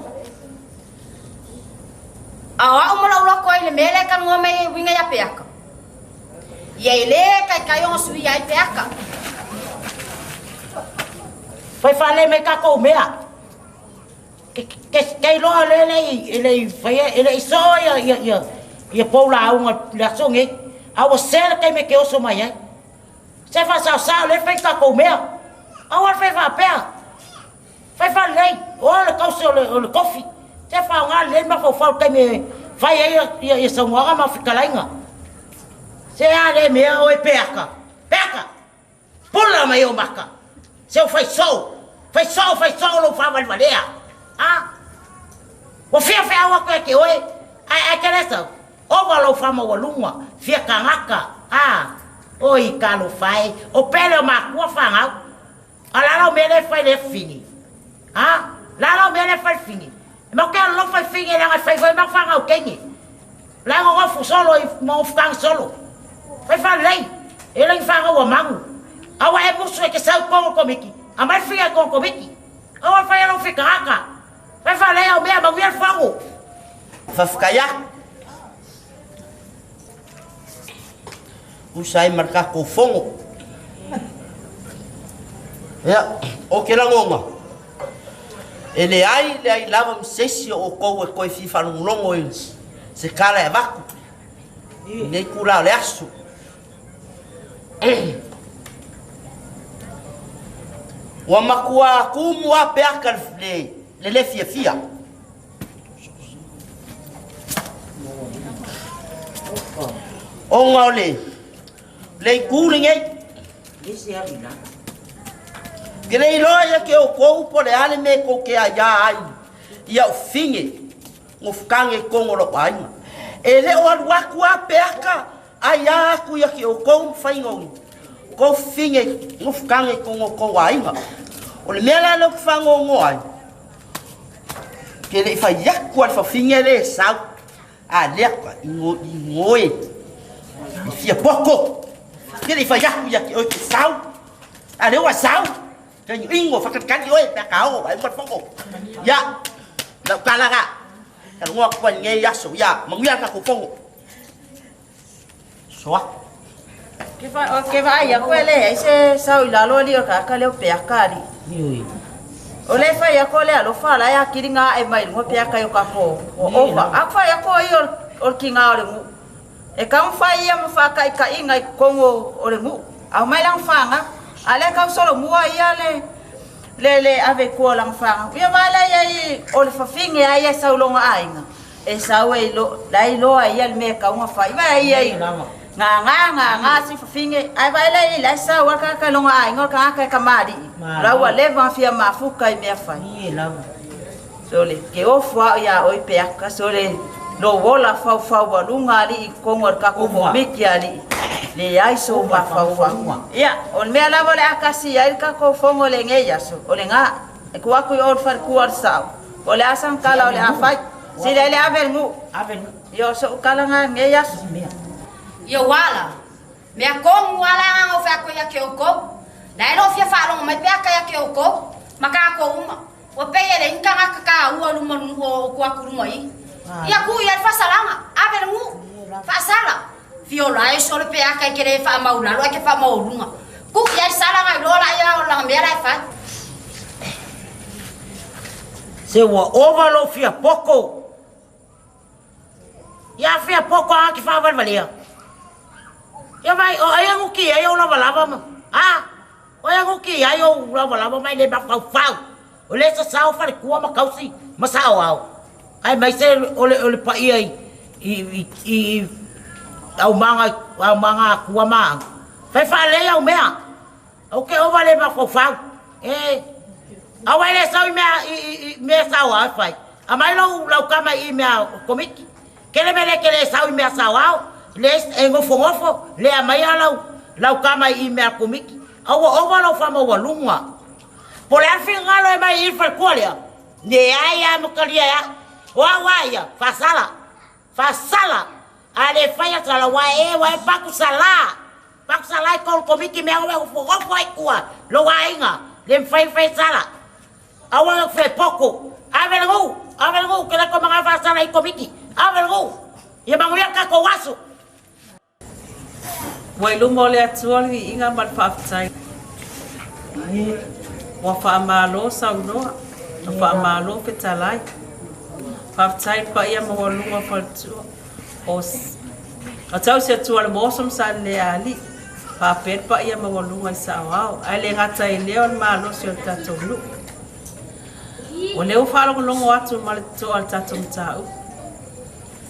A o au ma lou loto ai le mea lea e talanoa mai ai e uiga ia Peaka. Ia e le taitai ona suia ai Peaka. Fai fale mai tatou mea. Ke iloa le le e le fai e le so ia ia ia ia pou lauga le aso nei. A ua se le taimi e te oso mai ai. Se faasaosao le fai tatou mea. Aua le fai faapea. Fai faalelei, o le tausi o le, o le tofi. Se faaaoga lelei le mafaufau i le taimi e fai ai ia, ia saunoaga ma fetalaiga. Se a le mea oe Peaka, Peaka! Pula mai ou maka, se ua fai sou. Fai so'o, fai so'o lou faavalevalea. A! Ua fia feau aku ia te oe, ae ae te le sau. Ova lou faamaualuga, fia tagata, a! Oi, talofa e, o pele o makua fanau. A o le a lau mea lea e fai le fini? A! Le a lau mea lea e fai le fini? E matou te alolofa i fini leaga e fai foi matou fanau teine. O la e nonofo solo i nonofutagi solo. Fai faalelei, e le ni fanau a manu. A ua e musu e te sau i totonu o le Komiti, aumai le fini i totonu o le Komiti. Aua le faia lou fia tagata. Fai faalelei au mea, manuia le fono. Faafetai atu. Tusa ai ma le tatou fono. Ia, o te lagona, e leai leai lava ma se isi o outou e toe fia faalogologo i se tala e avatu i lenei itula o le aso. Ua matua tumu lava peaka le le fiafia. Ona o le le itu lenei. Ke le iloa ia ke outou po o le a le mea tou te aiā ai i au fine gofukage i totonu o lou aiga. E le o alu atu lava peaka aiā atu ia ke outou ma faiga o kou fine gofukage i totonu o tou aiga. O le mea la lea ou te faanoanoa ai, Ke le i fai atu a le fafine le e sau, a lea ka ingo ingoe i fia poko. Ke le i fai atu ia ke oe ke sau, a lea ua sau, ka ingo ingo whakatikani oe pe ka o ai uma poko. Ia, lau kala ka, ka runga kua ngei aso, ia, manuia ka fono. Soa. Ke ke vaai aku e leai se sao i lalo alii o le tagata lea o Peaka alii. O le fai aku o le alofa la e akili ngā ae mai luga Peaka i o kako o ova. Aku fai aku o ia o le kingā o le nu'u. E kau fai ia ma whākaʻikaʻiga i totonu o le nu'u. Au mai lana whānau. A lea kau solomua ia le le le ave i tua o lana whānau. Ia vaai la ia i o le fafine a ia e sau lona aiga. E sau e ilo, la e iloa e ia le mea e tau ona fai. Vaai ia i ngā ngā, ngā ngā si fafine. Ae vaai la ia i la e sau a le tagata i lona aiga o le tagata e kamali'i. O la ua leva ona fia mafuta i mea fai. Sole, ke ofu a'o iā ʻoe Peaka, sole, lou ola faufaualuga alii i totonu o le tatou Komiti alii, leai sou mafaufau. Ia, o le mea lava o le a tasi ai le tatou fono i lenei aso, o lena. E tuu atu i o i le faletua o le sao, po o le a sana tala o le a fai. Sili ai le ave i le nuu. Ia o so'u tala na i lenei aso. Ia ua ala, mea tonu lava la agaga o feato ia te outou. La e le o fia faalogo mai pe a ka ia te outou, ma tatou uma. Ua pei e leai ni tagata taua i luma o le nuu o tuu atu i luma i i. Ia tuu i ai le faasalaga, ave i le nuu, faasala. Fiola e sole pe a ka i ke le faamau lalo ae ke faamaualuga. Tuu i ai le sala ona iloa laia o lana mea la e fai. Se ua ova lou fia poko. Ia fia poko a ki whaawalevalea. Ia vai, o ai angu ki ai o lavalava ma. A, o ai angu ki ai o lavalava mai le mafaufau. O le sasao faletua ma kausi ma sao ao. Aemaise o le o le paia i i i i aumaga aumaga akua ma aga. Fai faalelei au mea. Ou ke ova le mafaufau. E aua e le sau i mea i i i mea sao ao e fai. Aumai lou lau kama i mea komiti. Kele mea le ke le sau i mea sao ao, le e nofonofo, le aumaia lau lau kama i mea komiti. Aua ova lou faamaualuga. Po o le a le finagalo e mai i le faletua lea? Leai lava ma talia e au. O au a ia, faasala, faasala. A le faia sala, ua e, ua e paku sala. Paku sala i kou komiti mea oe ofoofo ai tua, lou aiga, le mafai ona fai sala. Aua le fe poko. Ave le nuu, ave le nuu, ke lako manga faasala i komiti. Ave le nuu. Ia manuia le tatou aso. Ua i luma o le Atua le viiga ma le faafetai. Ua faamalo saunoa, ua faamalo fetalai. Faafetai i le paia maualuga o faletua o o tausi Atua le Moso ma Saleleaalii, faapea le paia maualuga i Saoao, ae le gata i lea o le malosi o le tatou nuu. O lea ua faalogologo atu ma le totoa i le tatou mataupu.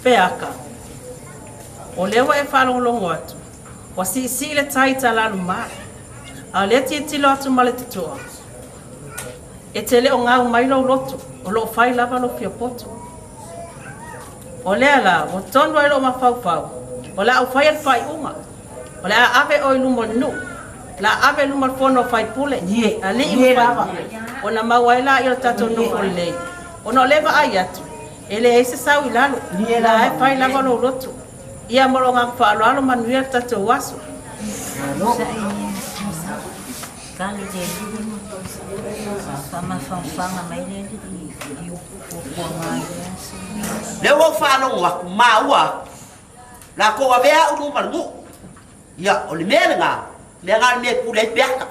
Peaka. O lea ua e faalogologo atu, ua siisii le tai i Talaluma, a o lea tilotilo atu ma le totoa. E te le o gau mai lou loto, o loo fai lava lou fiapoto. O lea la, ua tonu ai lou mafaufau, o le a ou faia le faaiuga. O le a ave oe i luma o le nuu, o le a ave i luma o le fono a faipule, alii ma faipule, ona maua ai laia o le tatou nofo lelei. Ona o lea e vaai atu, e leai se sau i lalo, o la e fai lava lou loto. Ia ma lou agaga faaaloalo, manuia le tatou aso. Kali le alii faamafanafana mai le alii i upu fuafuaga i lea aso. Lea ua ou faalogo atu maua atu latou avea au luma le nuu. Ia, o le mea lena, mea na o le mea e pule ai peata.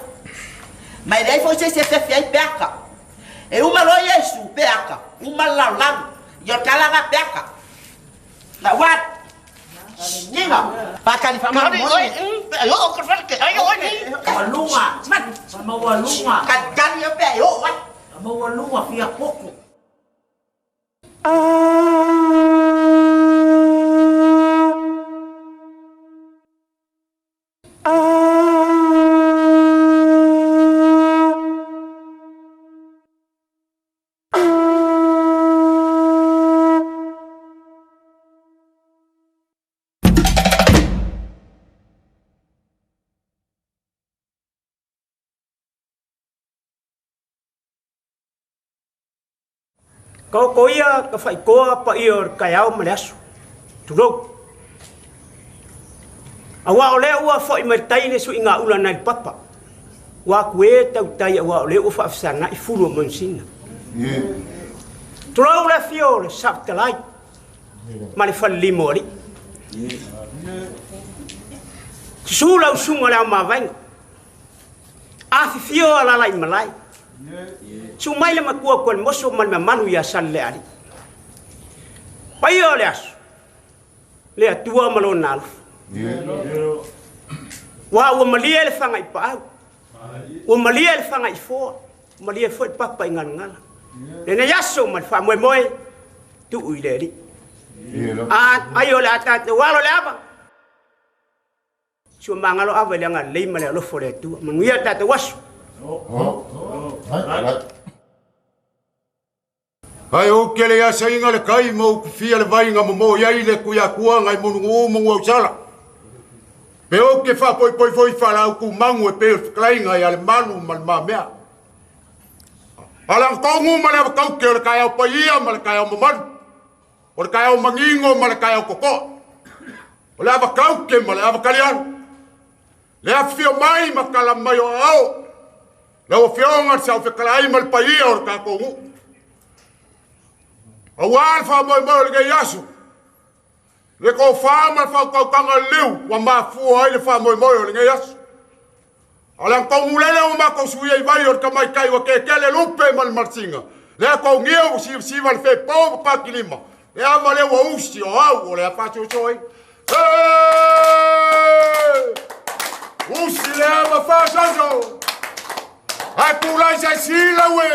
Ma e leai foi se isi e fefe ai peata. E uma loa Iesu peata, uma le lalolagi. Ia o le tala lena peata. Na ua Nina, pakali Kali oi, ai o ka fale ai o ni. Maluga, maualuga. Kali kali pe ai o ai. Maualuga fia koko. Ka oko ia ka faikoa paia o le taeao ma le aso. Tulou. Auā o lea ua fo'i mai le tai le suigaula nai le papa. Ua aku e tautai auā o lea ua faafesaga'i fulu o manusina. Tulou le afio o le Saotalai ma le falelima o alii. Susu lau susuga o le Aomavaega. Afifio alaala i malae. Susu mai le matua Koelemoso ma le mamalu ia Salelealii. Paia o le aso, le Atua ma lona alofa. Ua ua malie le faga i paau, ua malie le faga i foa, ua malie foi le papa i galagala. Lenei aso ma le faamoemoe, tuu i le Alii. A ai o le a tatou alo le ava, si o magalo ava i le agalelei ma le alofa o le Atua. Manuia le tatou aso. Ae ou te le asaina le kai ma ou kufia le vai na momo i ai le Tuiatua nai monunu'u ma nuausala. Pe ou te faapoipoi foi faalaau tumagu e pei o le fetalaiga ia Lemalu ma Le Mamea. A le agatonu ma le avatauke o le taeao paia ma le taeao mamalu, o le taeao manino ma le taeao totoa, o le avatauke ma le avatalialu, le afifio mai ma tala mai o aao, lau Afioga le Saofetalai ma le paia o le tatou nuu. Auā le faamoemoe o lenei aso, le tofa ma le faautautaga liliu ua mafua ai le faamoemoe o lenei aso. A o le agatonu lele ua matou suia i vai o le tamaitai ua ketele lupe ma le malasiga, le atougia ua sivasiva le fepo ma patilima, le ava lea ua usi o au o le a faasoasoa ai. Usi le ava faasoaso! Ae tulai sa sila ue!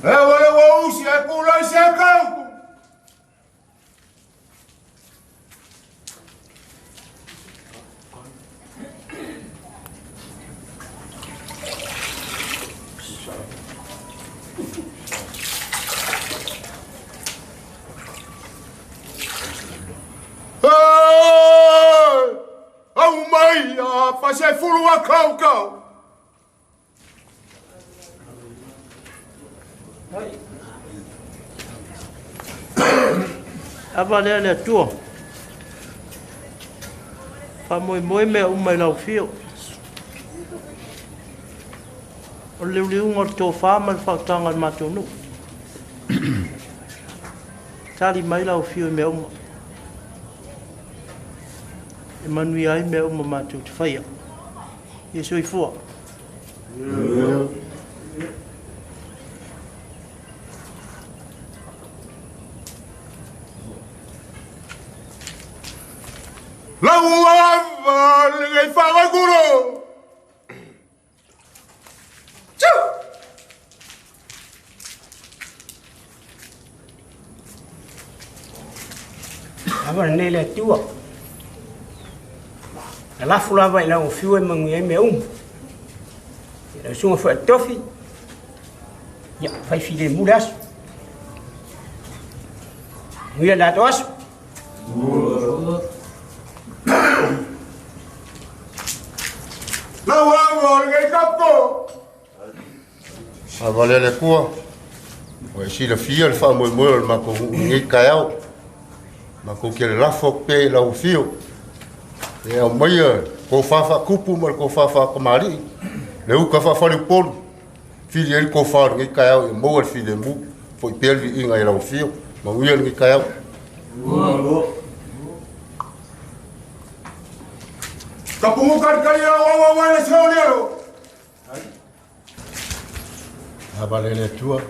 E ua le ua usi ae tulai se kauku! Au mai a fasefulu a kaukau. Ava lea le Atua. Faamoemoe mea uma i lau afio. O le liuliuga o le tofa ma le faautaga a le matou nuu. Tali mai lau afio i mea uma. E manuia ai mea uma matou te faia. Ia soifua. Lau ava lenei faagaiguro. Ava lenei le Atua. Na lafu lava i lau afio e manuia ai mea uma. Lau susuga foi a le tofi, ia, fai filemu le aso. Manuia le latou aso. Lau au o lenei tapo. Faavale a le Atua, ua e silafia le faamoemoe o le matou nuu i lenei taeao. Matou te lalafo atu pea i lau afio e aumaia le tofa faatupu ma le tofa faatamalii, le uta faafaleupolu, fili ai le tofa o lenei taeao ia maua le filemu, foi pea le viiga i lau afio. Manuia lenei taeao. Kapungu kalikali au au au ai le soli alo. Faavale a le Atua,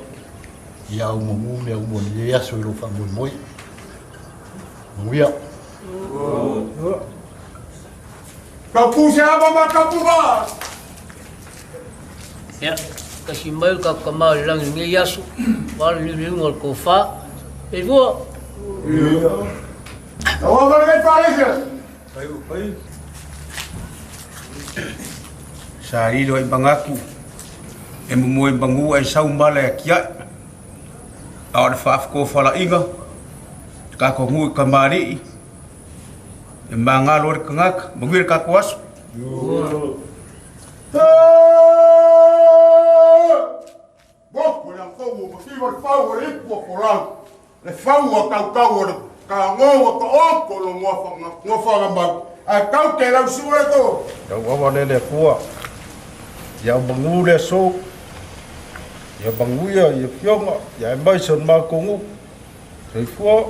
ia aumamu mea uma o lenei aso i lou faamoemoe. Manuia. Kapu se ava ma kapu va. Ia, kasi mai le tatou Tama o le Lagi i lenei aso, aua le liuliuga o le tofa. Soifua. Lau ava lenei faalese. Sa lilo ai manatu e momoe manu ae sau mala e atiae. A o le faafetofalaiga, tatou nuu i kamali'i, e magalo ai le tagata. Manuia le tatou aso. Motu e latou ua mativa le fau o le ipu o Folau, le fau a tautau o le kago ua taoto lo nofoaga mau, ae tau te lau sua le to. Lau ava lea le Atua, ia manu le aso, ia manuia i afioga, ia aemaise o le matou nuu. Soifua.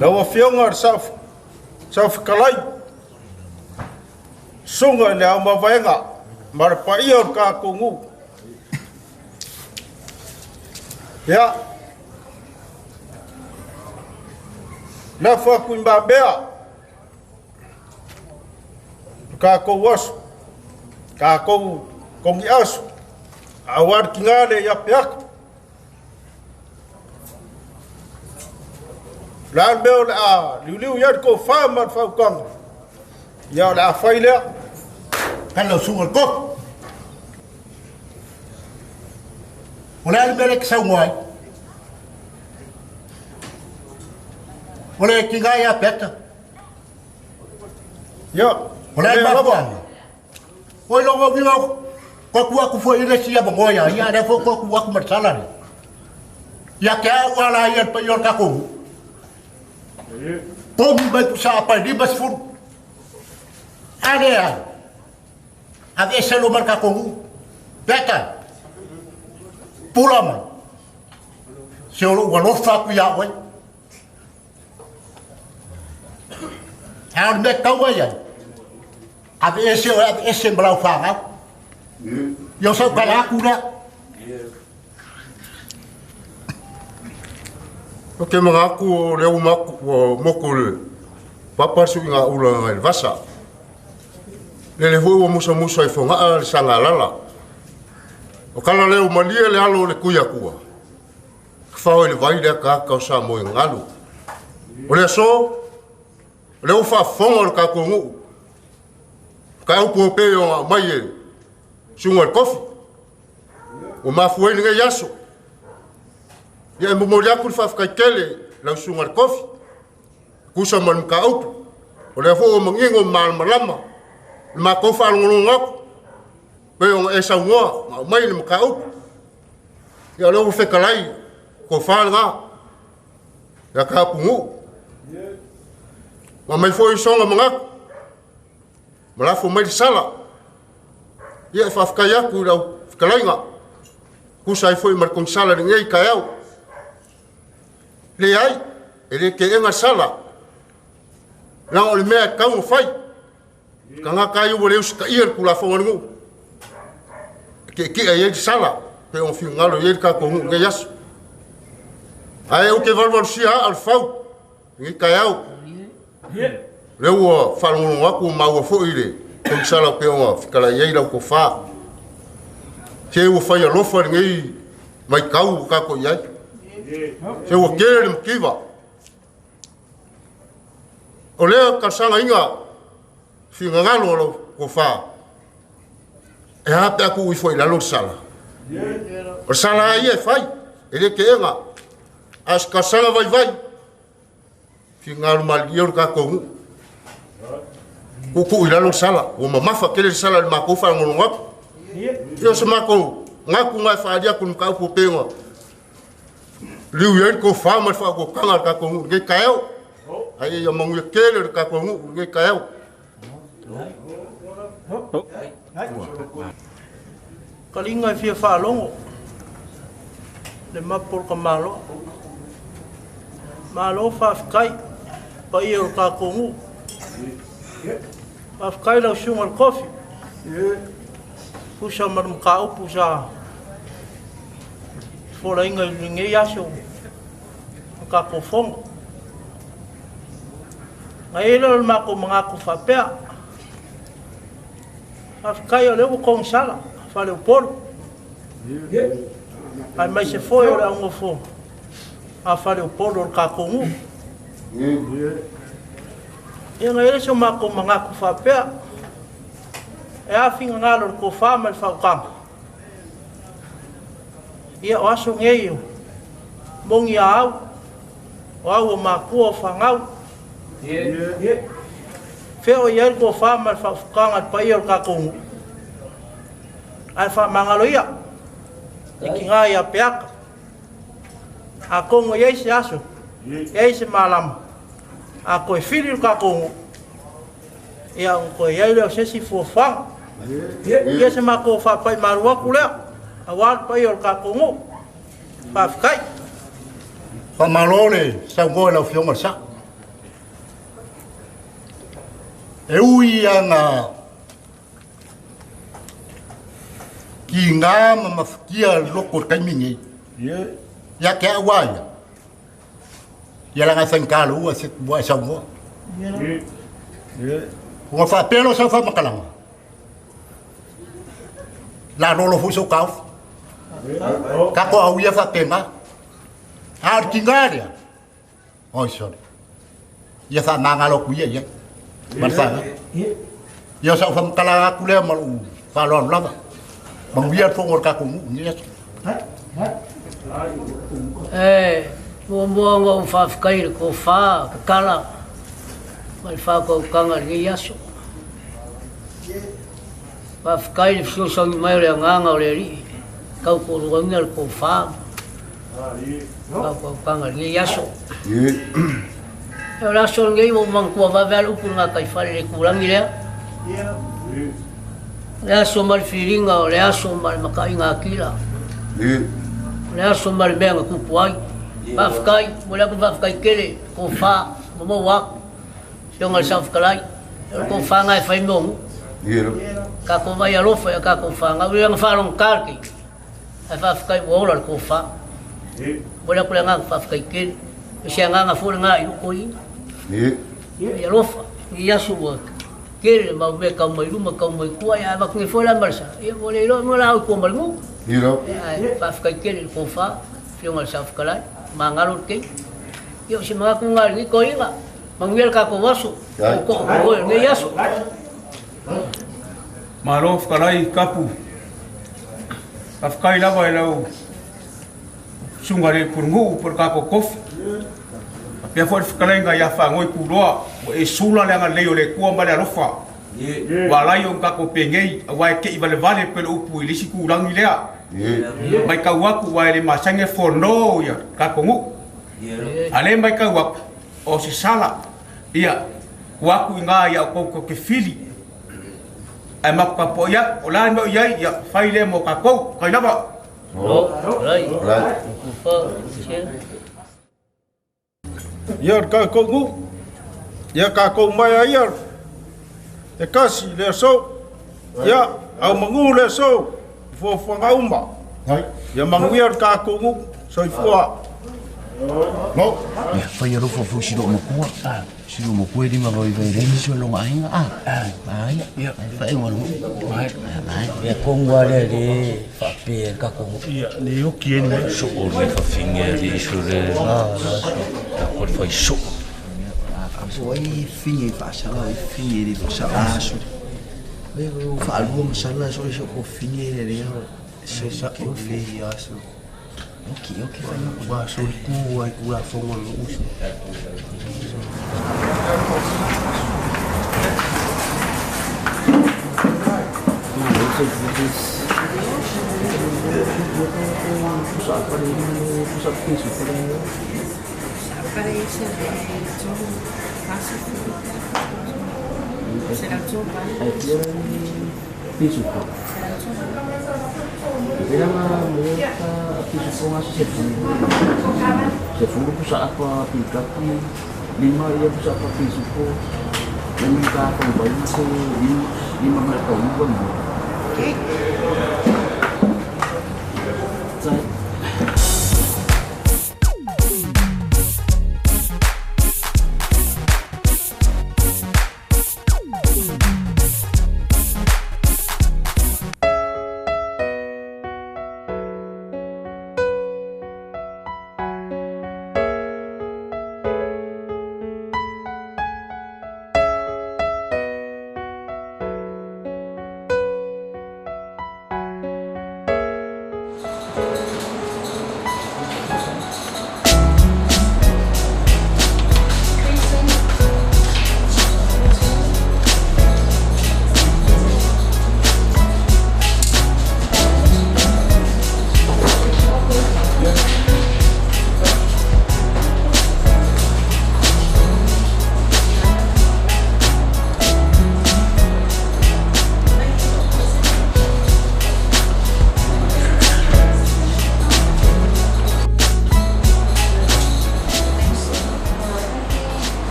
Lau Afioga i le Saofetalai, Susuga i le Aomavaega ma le paia o le tatou nuu. Ia, lafo atu i mamea le tatou aso, tatou togiaso, aua le tiga lea ia Peata. O le a le mea o le a liuliu i ai le tofa ma le faautaga? Ia o le a fai lea. Tala o suga le koko. O le a le mea lea e te saunoa ai? O le tiga ia Peata. Ia, o le a le mafuaaga? Oi logo uiga ko tu aku foi le sia mo ia ia le fo ko tu aku ma sala le. Ia ke au ala ia pa ia ka ko. Pomu mai ku sa pa ni bas furu. Ale a. Ave ese lo marka ko. Beta. Pula mai. Se o lo alofa ku ia oi. A o le mea tau ai ai, ave ese oe, ave ese ma lau fanau. Ia o sau tala atu lea. Ou te manatu o lea ua maku, ua moku le papa le suiga ula ngai le vasa. Lele foi ua musamusa i Fogaa le sagalala. O kala lea ua malie le alo o le Tuiatua. Fao i le vai le akaaka o Samoa i galu. O le aso, o lea ua faafofoga le tatou nuu. Ka upu o pei o aumai e suga le kofi. Ua mafua ai lenei aso. Ia e momoli atu le faafetai tele lau susuga le kofi. Tusa ma le mataupu. O lea foi ua manino ma malamalama le matou faalogologo atu. Pei ona e saunoa ma aumai le mataupu. Ia o lea ua fetalai tofa lena ia Tapunuu. Ma aumai foi soga manatu ma lafo mai le sala. Ia e faafetai atu i lau fetalaiga tusa ai foi ma le konesala i lenei taeao. Leai, e le teena le sala, leaga o le mea e tatau ona fai. Tagata ai ua le usitaia le Tulafono a le nuu, e tietie i ai le sala, pei ona finagalo i ai le tatou nuu i lenei aso. Ae ou te valuvalusia aa o le fau i lenei taeao. O lea ua faalogologo atu ua maua foi le konesala pei ona fetalai ai lau tofa. Se ua fai alofa lenei vaitau ua tatou i ai. Se ua tele le mativa. O lea talosaga finagalo o lau tofa, e a pe a tuu ifo i lalo le sala. O le sala lava ia e fai, e le teena. A o se talosaga vaivai, finagalo malilie o le tatou nuu. Tuutuu i lalo le sala, ua mamafa tele le sala i le matou faalogologo atu. Ia o se matou manatu lena e faaali atu i le mataupu e pei ona liu i ai le tofa ma le faautautaga a le tatou nuu i lenei taeao. Ae ia manuia tele le tatou nuu i lenei taeao. Kaliga e fia faalogo le mapu o le tamaloa. Malo faafetai paia o le tatou nuu. Faafetai lau susuga i le kofi. Tusa ma le mataupu sa folaina i lenei aso o tatou fono. Na i ai lea o le matou manatu faapea, faafetai o lea ua togisala faleupolu, aemaise foi o le aunofo a faleupolu o le tatou nuu. Ia na i ai lea o se matou manatu faapea, e a finagalo o le tofa ma le faautaga, ia o aso nei o moni a au, o au o matua o fanau. Fea o i ai le tofa ma le faaufutaga i le paia o le tatou nuu. Ae faamagalo ia le tiga ia Peata. Atonu e i ai se aso, e i ai se malama, a toe fili le tatou nuu, ia ona toe i ai lea o se isi fuafuaga. Ia se matou faapai malu atu lea, aua le paia o le tatou nuu. Faafetai. Faamalo le saunoa i lau Afioga i le Sao. E ui lava na kiga ma mafatia le loto i le taimi lenei, ia te au lava ia, ia leaga e faigata loua ua e saunoa. Ona faapea lea o sau faamatalaga, la lolo foi sou taofi. Tatou au ia faapena. A o le tiga lea, oi sorry. Ia faamagalo atu ia i ai. Ma le faaaloalo. Ia o sau faamatalaga atu lea ma lou faaaloalo lava. Manuia le fono a le tatou nuu i lenei aso. E muamua ona ou faafetai i le tofa tatala ma le faautautaga i lenei aso. Faafetai i le fesoasoani mai o le Agaga o le Alii e tautoaluaina le tofa ma le faautautaga i lenei aso. O le aso lenei ua ou manatua vave lava le upu i le gataifale i le itulagi lea. O le aso ma le filiga, o le aso ma le mataiga atila. O le aso ma le mea na tupu ai. Faafetai, momoli atu le faafetai tele, tofa ua maua atu. Afioga i le Saofetalai, o le tofa lena e fai mea o nuu. Tatou vaai alofa i a tatou fanau, e le ona faalogogata le keiki, ae faafetai ua ola le tofa. Momoli atu le agaga faafetai tele, o se agaga foi lena i lou toeaina. Ia alofa, i aso ua tele le mau mea tau mai luma tau mai tua, ia avatu nei foi la ma le sa, ia ua le iloa mo la au i tua ma le nuu. Ae faafetai tele i le tofa, Afioga i le Saofetalai, magalo le keiki. Ia o se manatu lena i lenei toeaina. Manuia le tatou aso. Tootoo o oe o lenei aso. Malo fetalai Kapu. Faafetai lava i lau susuga i le Pulenuu po o le tatou tofi. Faapea foi le fetalaiga ia Faanoi Puloa, ua e sula le agalelei o le Atua ma le alofa. Ua ala ai ona tatou penei, aua e te i valevale pei o le upu i le isi itulagi lea. Matau atu aua e le masani e fono ia tatou nuu. A lea e matau atu, o se sala, ia, ua atu i ina ia outou tou te fili, ae matou tapuai atu, o le a le mea o i ai, ia fai lea mo tatou. Faafetai lava. Ia le tatou nuu, ia tatou mai a ia e tasi le aso, ia au manu le aso, i fuafuaga uma. Ia manuia le tatou nuu, soifua. No. Ia fai alofa foi si loo makua. Si loo makua e lima vai vai lei nisi o longa aiga. Ai. Ia fa e ngolo. Ai. Ia kongu ale le fa pe ka ko. Ia le oki e nei. So o le fa finge le iso le. Ta ko fai so. Po ai fine i faasala ai fine i le faasala aso. Le o faalua masala so so ko fine le le se sa o le aso. Oki oki fai. Wa so ku ai ku la fongo lo uso.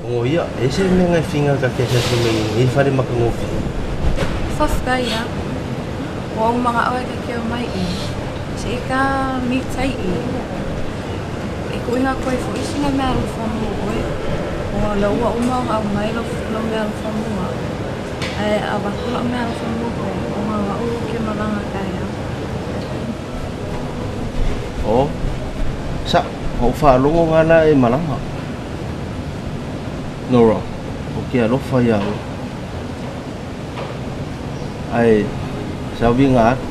O ia, e se mea ngai finga ka ke sa me i whare maka ngofi. Whawhkai ia. Ua au mga oe ka keo mai i. Se i ka mitai i. E ku inga koe fo isi nga mea alofa mo oe. O la ua uma o au mai lo, lo mea alofa mua. Ae a watu la mea alofa mo koe. O ngā wau ke malanga kai a. O, sa, o whaalongo ngā e malanga. Nora, o ke alofa ia o. Ai, sa winga atu.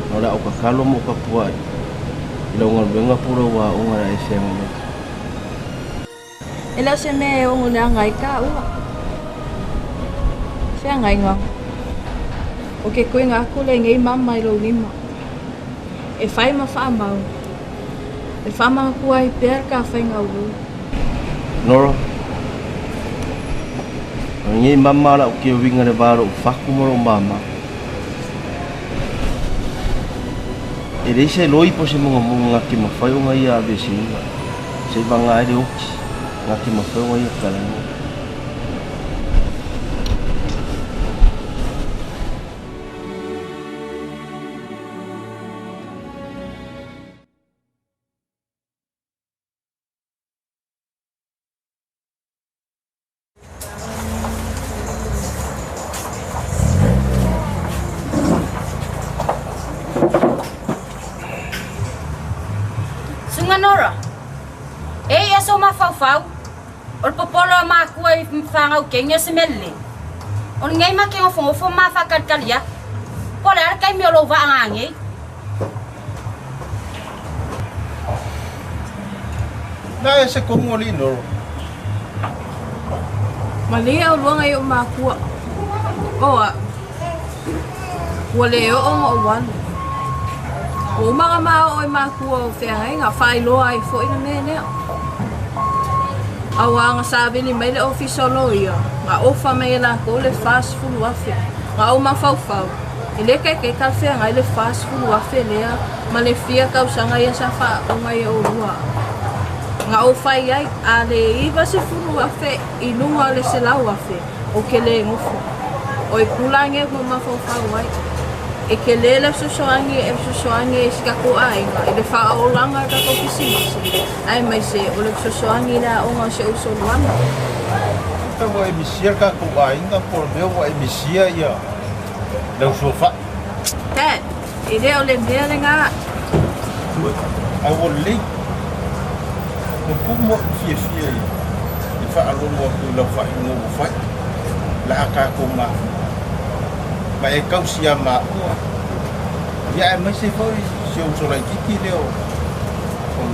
O la o ka kalo mo ka puai. I lau ngaluenga pura wa o ngara e whenga nei. E leo se mea e ongo le anga i ka ua. Whea ngai ngā. O ke koe ngā aku le ngei mama i lou lima. E whai ma wha mau. E wha manga kua i pēr ka whai ngā uru. Nora, o ngei mama la o ke winga le varo o whaku mo o mama. E leisa e loi po se monga monga ngā ki mawhai o ngā ia awe se inga. Se i wanga aere oki, ngā ki mawhai o ngā ia kalango. Sunga Nora. E ia so mafaufau. O le popolo a makua i whangau kengi o se mele. O ngai ma ke ngofo ngofo ma whakalikali Po le ara kai mi o lo waa ngā ngei. Na e se kongo li Nora. Malia o luanga i o makua. Oa. Ua le o o o wanu. O umanga maa o i makua o whea ngā whailoa ai fo ina mea nea. Au anga sāvili mai le ofisa o loia. Ngā ofa mai e lākou le 40 afe. Ngā o mafaufau. E le kai kai ka whea ngai le 40 afe lea. Ma le fia kausanga ia sa wha o ngai o rua. Ngā o whai ai a le 90 afe i lunga o le 100 afe. O ke le ngofo. O i pula nge mo mafaufau ai. E tele le fesoasoani e fesoasoani ai i si tatou aiga i le faaolaga o le tatou pisinisi, aemaise o le fesoasoani i le aoga o si ou uso Luana. Pe ua e misia le tatou aiga po o le mea ua e misia ia le uso fai. Dad, e le o le mea lena. Ae ua lelei. Ua tumu aku fiafia i le faalogo atu i lau faaiuga ua fai. La a tatou mafuta ma e tausi ia maua. Ia aemaise foi si ou uso laitiiti lea o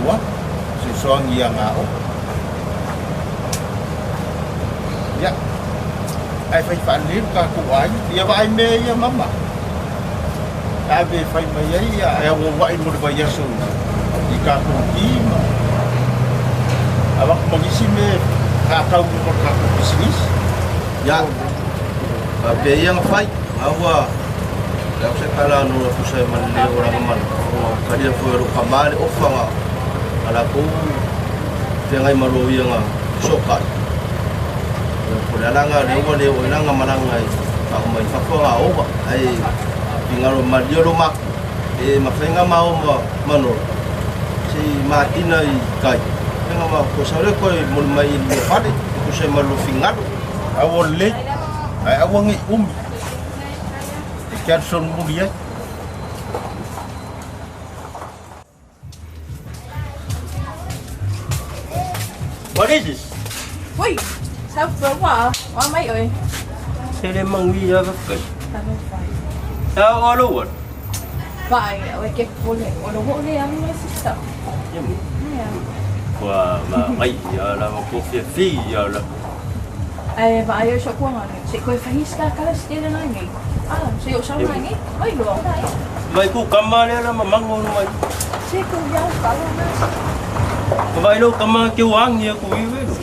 Luana, fesoasoani ia Gaoa. Ia, ae fai faalelei lo tatou aiga. Ia vaai mea ia mama. Ave e fai mai ai ia e auauai mo le vaiaso i tatou ki ma avatu ma nisi mea e faatau mo le tatou pisinisi. Ia, faapea ia na fai, na ua lau se kala no la tusa e ma le o langa mana. O kalia foi o lo kama le ofa nga a lakou feagai ma loia nga fesootai. Po le alaga lea ua le oo ai lana malaga e faauma i fafo aga ova ae pigalo malie lo maku e mafai nga mao ma manolo se i matina i kai nga ma ko sa le koe moli mai i lua fale e tusa ai ma lo fingalo. Aua lelei ae aua nei umi e te alu solomuli ai. What is this? Ui, sa wa, wa mai oi. Se le mangi ia ka kai. Ta o lo wa. Vai, o ke pole, o lo ho le alu le sister. Ia mo. Wa ma mai ia la ma ko fia fi ia la. Ai va ai so ko ngani. Se koe fahis ka kala stele na ngi. Ah, se o sa ngi. Mai lo. Mai ku kama le la ma mango no mai. Se ko ya ka lo na. Vai lo kama ke wangi ya ku iwe lo.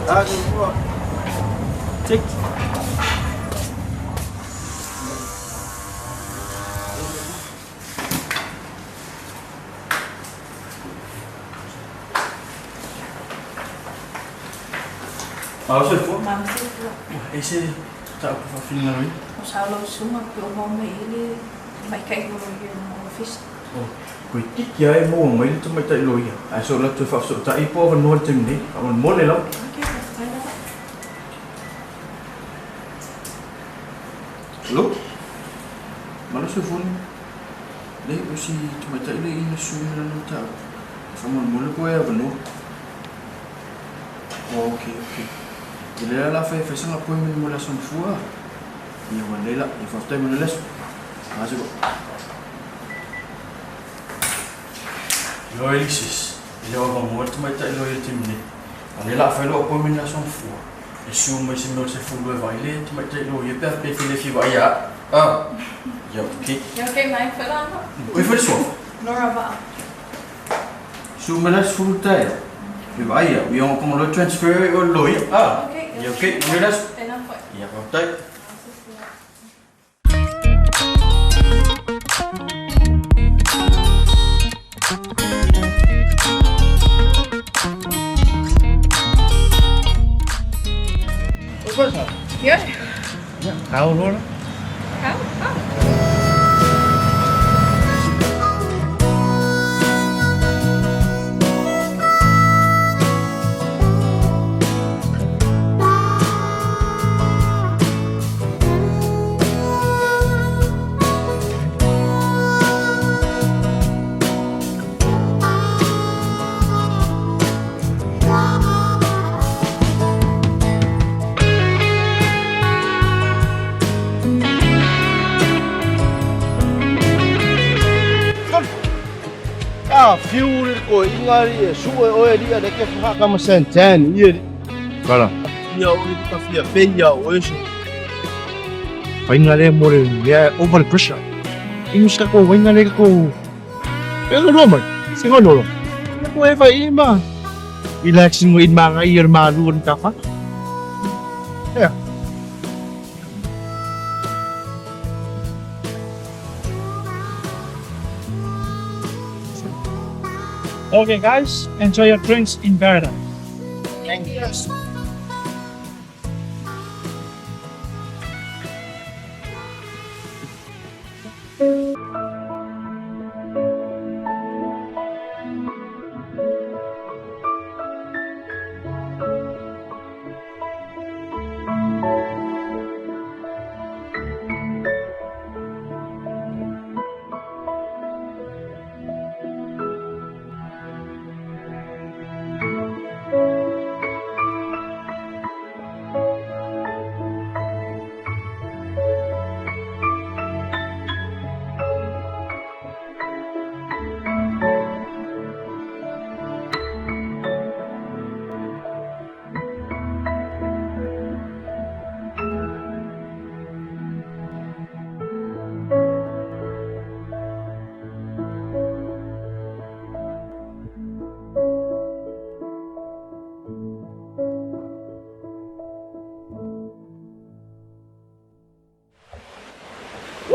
Ah, ke bua. Tik. Malo soifua. Malo soifua. E se mataupu faafinagaloina? O sa lau susuga pe o maua mai i le tamaitai loia ma ofisa. Koe tiki lava e maua mai le tamaitai loia, ae so o latou e faafesootai po o avanoa i le taimi nei, faamolemole lava. Ok, faafetai lava. Hello? Malo soifua. Leai, o si tamaitai lea i na sui ma lana mataupu. Faamolemole po e avanoa. Oh, ok, ok. Ia lea la fai fai sanga appointment mo le aso mafua. Ia ua lelei la. Ia faafetai mo le aso. Aso ko. Ioe Alexis, e le o avanoa le tamaitai loia i le taimi nei. A o lea la a fai lou appointment i le aso mafua. E sue mai se mea o le 12 e vaai le tamaitai loia pe a pe e le fia vaai ia au. Ah. Ia ok. Ia ok mai foi la. Oi foi le suafa? Laura Vaa. Sue mai la 10 taeao. E vaai au, ia ona loa transfer e oe le loia. Ah. Ia ok, manuia le aso. Tēnā koe. Ia faafetai. Ia. Ia, tau loa la. Tau, tau. A fiu le koiga ali e sue oe ali a le ke whaka ma santan i ali. Kala. Ia o le ka fia pei ia o eso. Whainga le mo le mea over the pressure. Ingo se kako wainga le kako. E ka rua mai. Se ngā lolo. E ko e whai i ma. Relaxing mo in mga i ar malu an kafa. Yeah. Okay guys, enjoy your drinks in paradise. Thank you.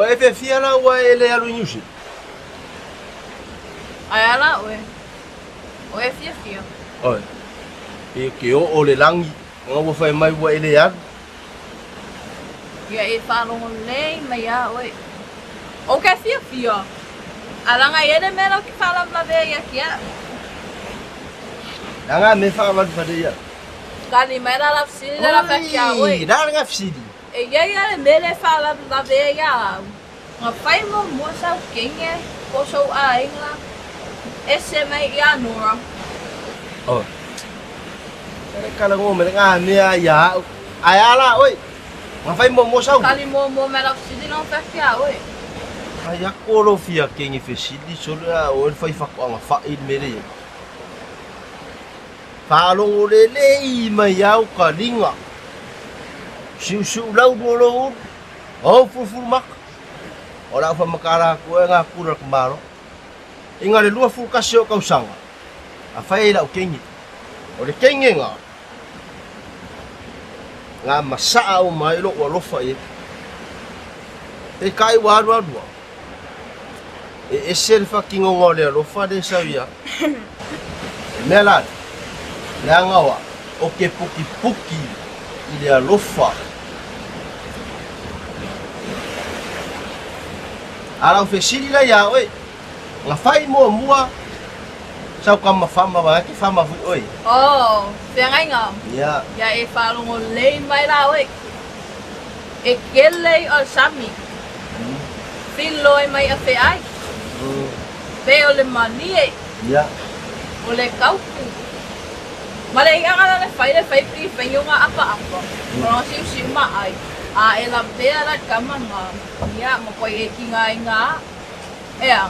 Ua e fiafia la ua e le alu i Niu Sila? Ae a la oe? O e fiafia? Oi. E ke oo le lagi, nga ua fai mai ua e le alu. Ia e faalogo lelei mai iā oe. Ou ke fiafia, a laga i ai le mea lea ou te faalavelave ai ia te au. Laga me faavaluvalu ia. Tali mai la lau fesili lea la fai atu ia oe. Oi, la laga fesili. E i ai a le mea lea e faalavelave ai ia au. Na fai muamua sau kenge po o sou aiga ese mai ia Nora. Oi. E kala ngo me nga mea ia au. Ae a la oi. Na fai muamua sau. Tali muamua mai lau fesili na fai atu ia oe. Fai aku o lou fia kenge fesili solo ia oe le fai faatoaga fai le mea lea i ai. Faalogo lelei mai au ka liga. Siusiu lau o lou ulu. Ou fulufulu maka. O lau whamakala aku e ngā kura ka malo. I ngā le 21 o kausaga, a whai ai lau kengi. O le kenge ngā, ngā masaa o mai lo alofa i e. Te kai wa alu alua. E ese le whakingonga o le alofa le sau ia. E mea la, le anga wa, o ke puki puki i le alofa. A lau fesili la ia oe, nga fai muamua sau kama fama wa ke fama fui oe. Oh, feagaiga. Ia. Ia e faalogo lelei mai la oe. E kele i o le sami. Filo ai mai a feai. Pe o le malie. Ia. O le kaupu. Ma le iʻaga la le fai le fai pli fai o ngā apaapa. O lona siusiu ma ai. A e lavea la kama ngā. Ia, ma koe e ki ngā inga a. Ea.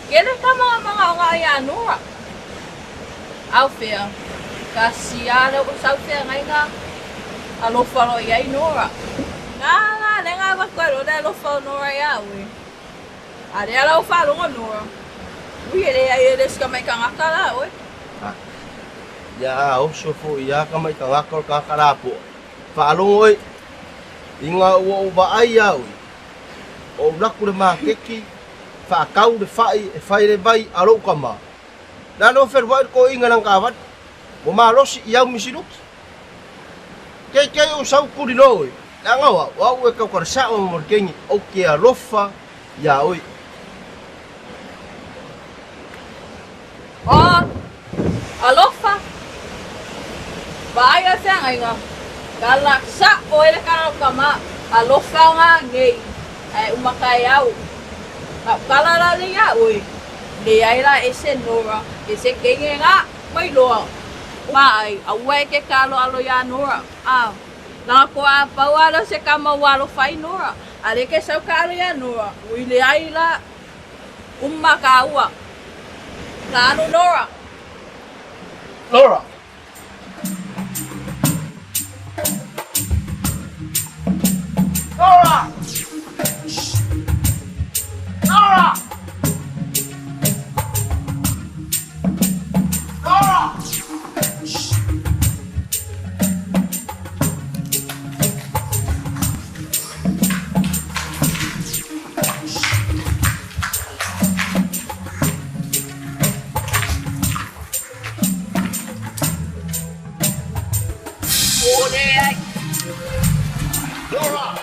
Kele ka mga mga o ngā ia Nora. Au fea. Ka sia le o sau fea ngai ngā. Alofa lo iai Nora. Ngā ngā le ngā wa koe lo le alofa o Nora ia ue. A lea la o faalogo Nora. Ui e le ai e le sika mai kangaka la oe. Ah. Ia a oso fo ia ka mai kangaka o kangaka la po. Faalogo oe i ngā ua ou vaai iā oe, o ou laku le makeki, faakau le fai e fai le vai a lou kama. Na no feluai le koiga na kaavale, ua malosi i au misiluki. Keikei ou sau kuli loa oe, leaga o au, o au e kau sao ma le kengi, ou ke alofa iā oe. O, alofa, vaai a feagaiga, kala sa'o ai le kala o kama, alofa o ngā ngei, ae uma kai au. Na'u kala la le iā oe, leai la ese Nora, ese kenge ngā, mai loa. Ma ai, aua e ke kalo alo iā Nora, a, langa ko a pau a leo se kama ua alofa ai Nora, a le ke sau ka alo iā Nora, ui leai la, uma kāua. La alu Nora. Nora. Nora! Nora! Nora! O leai. Nora!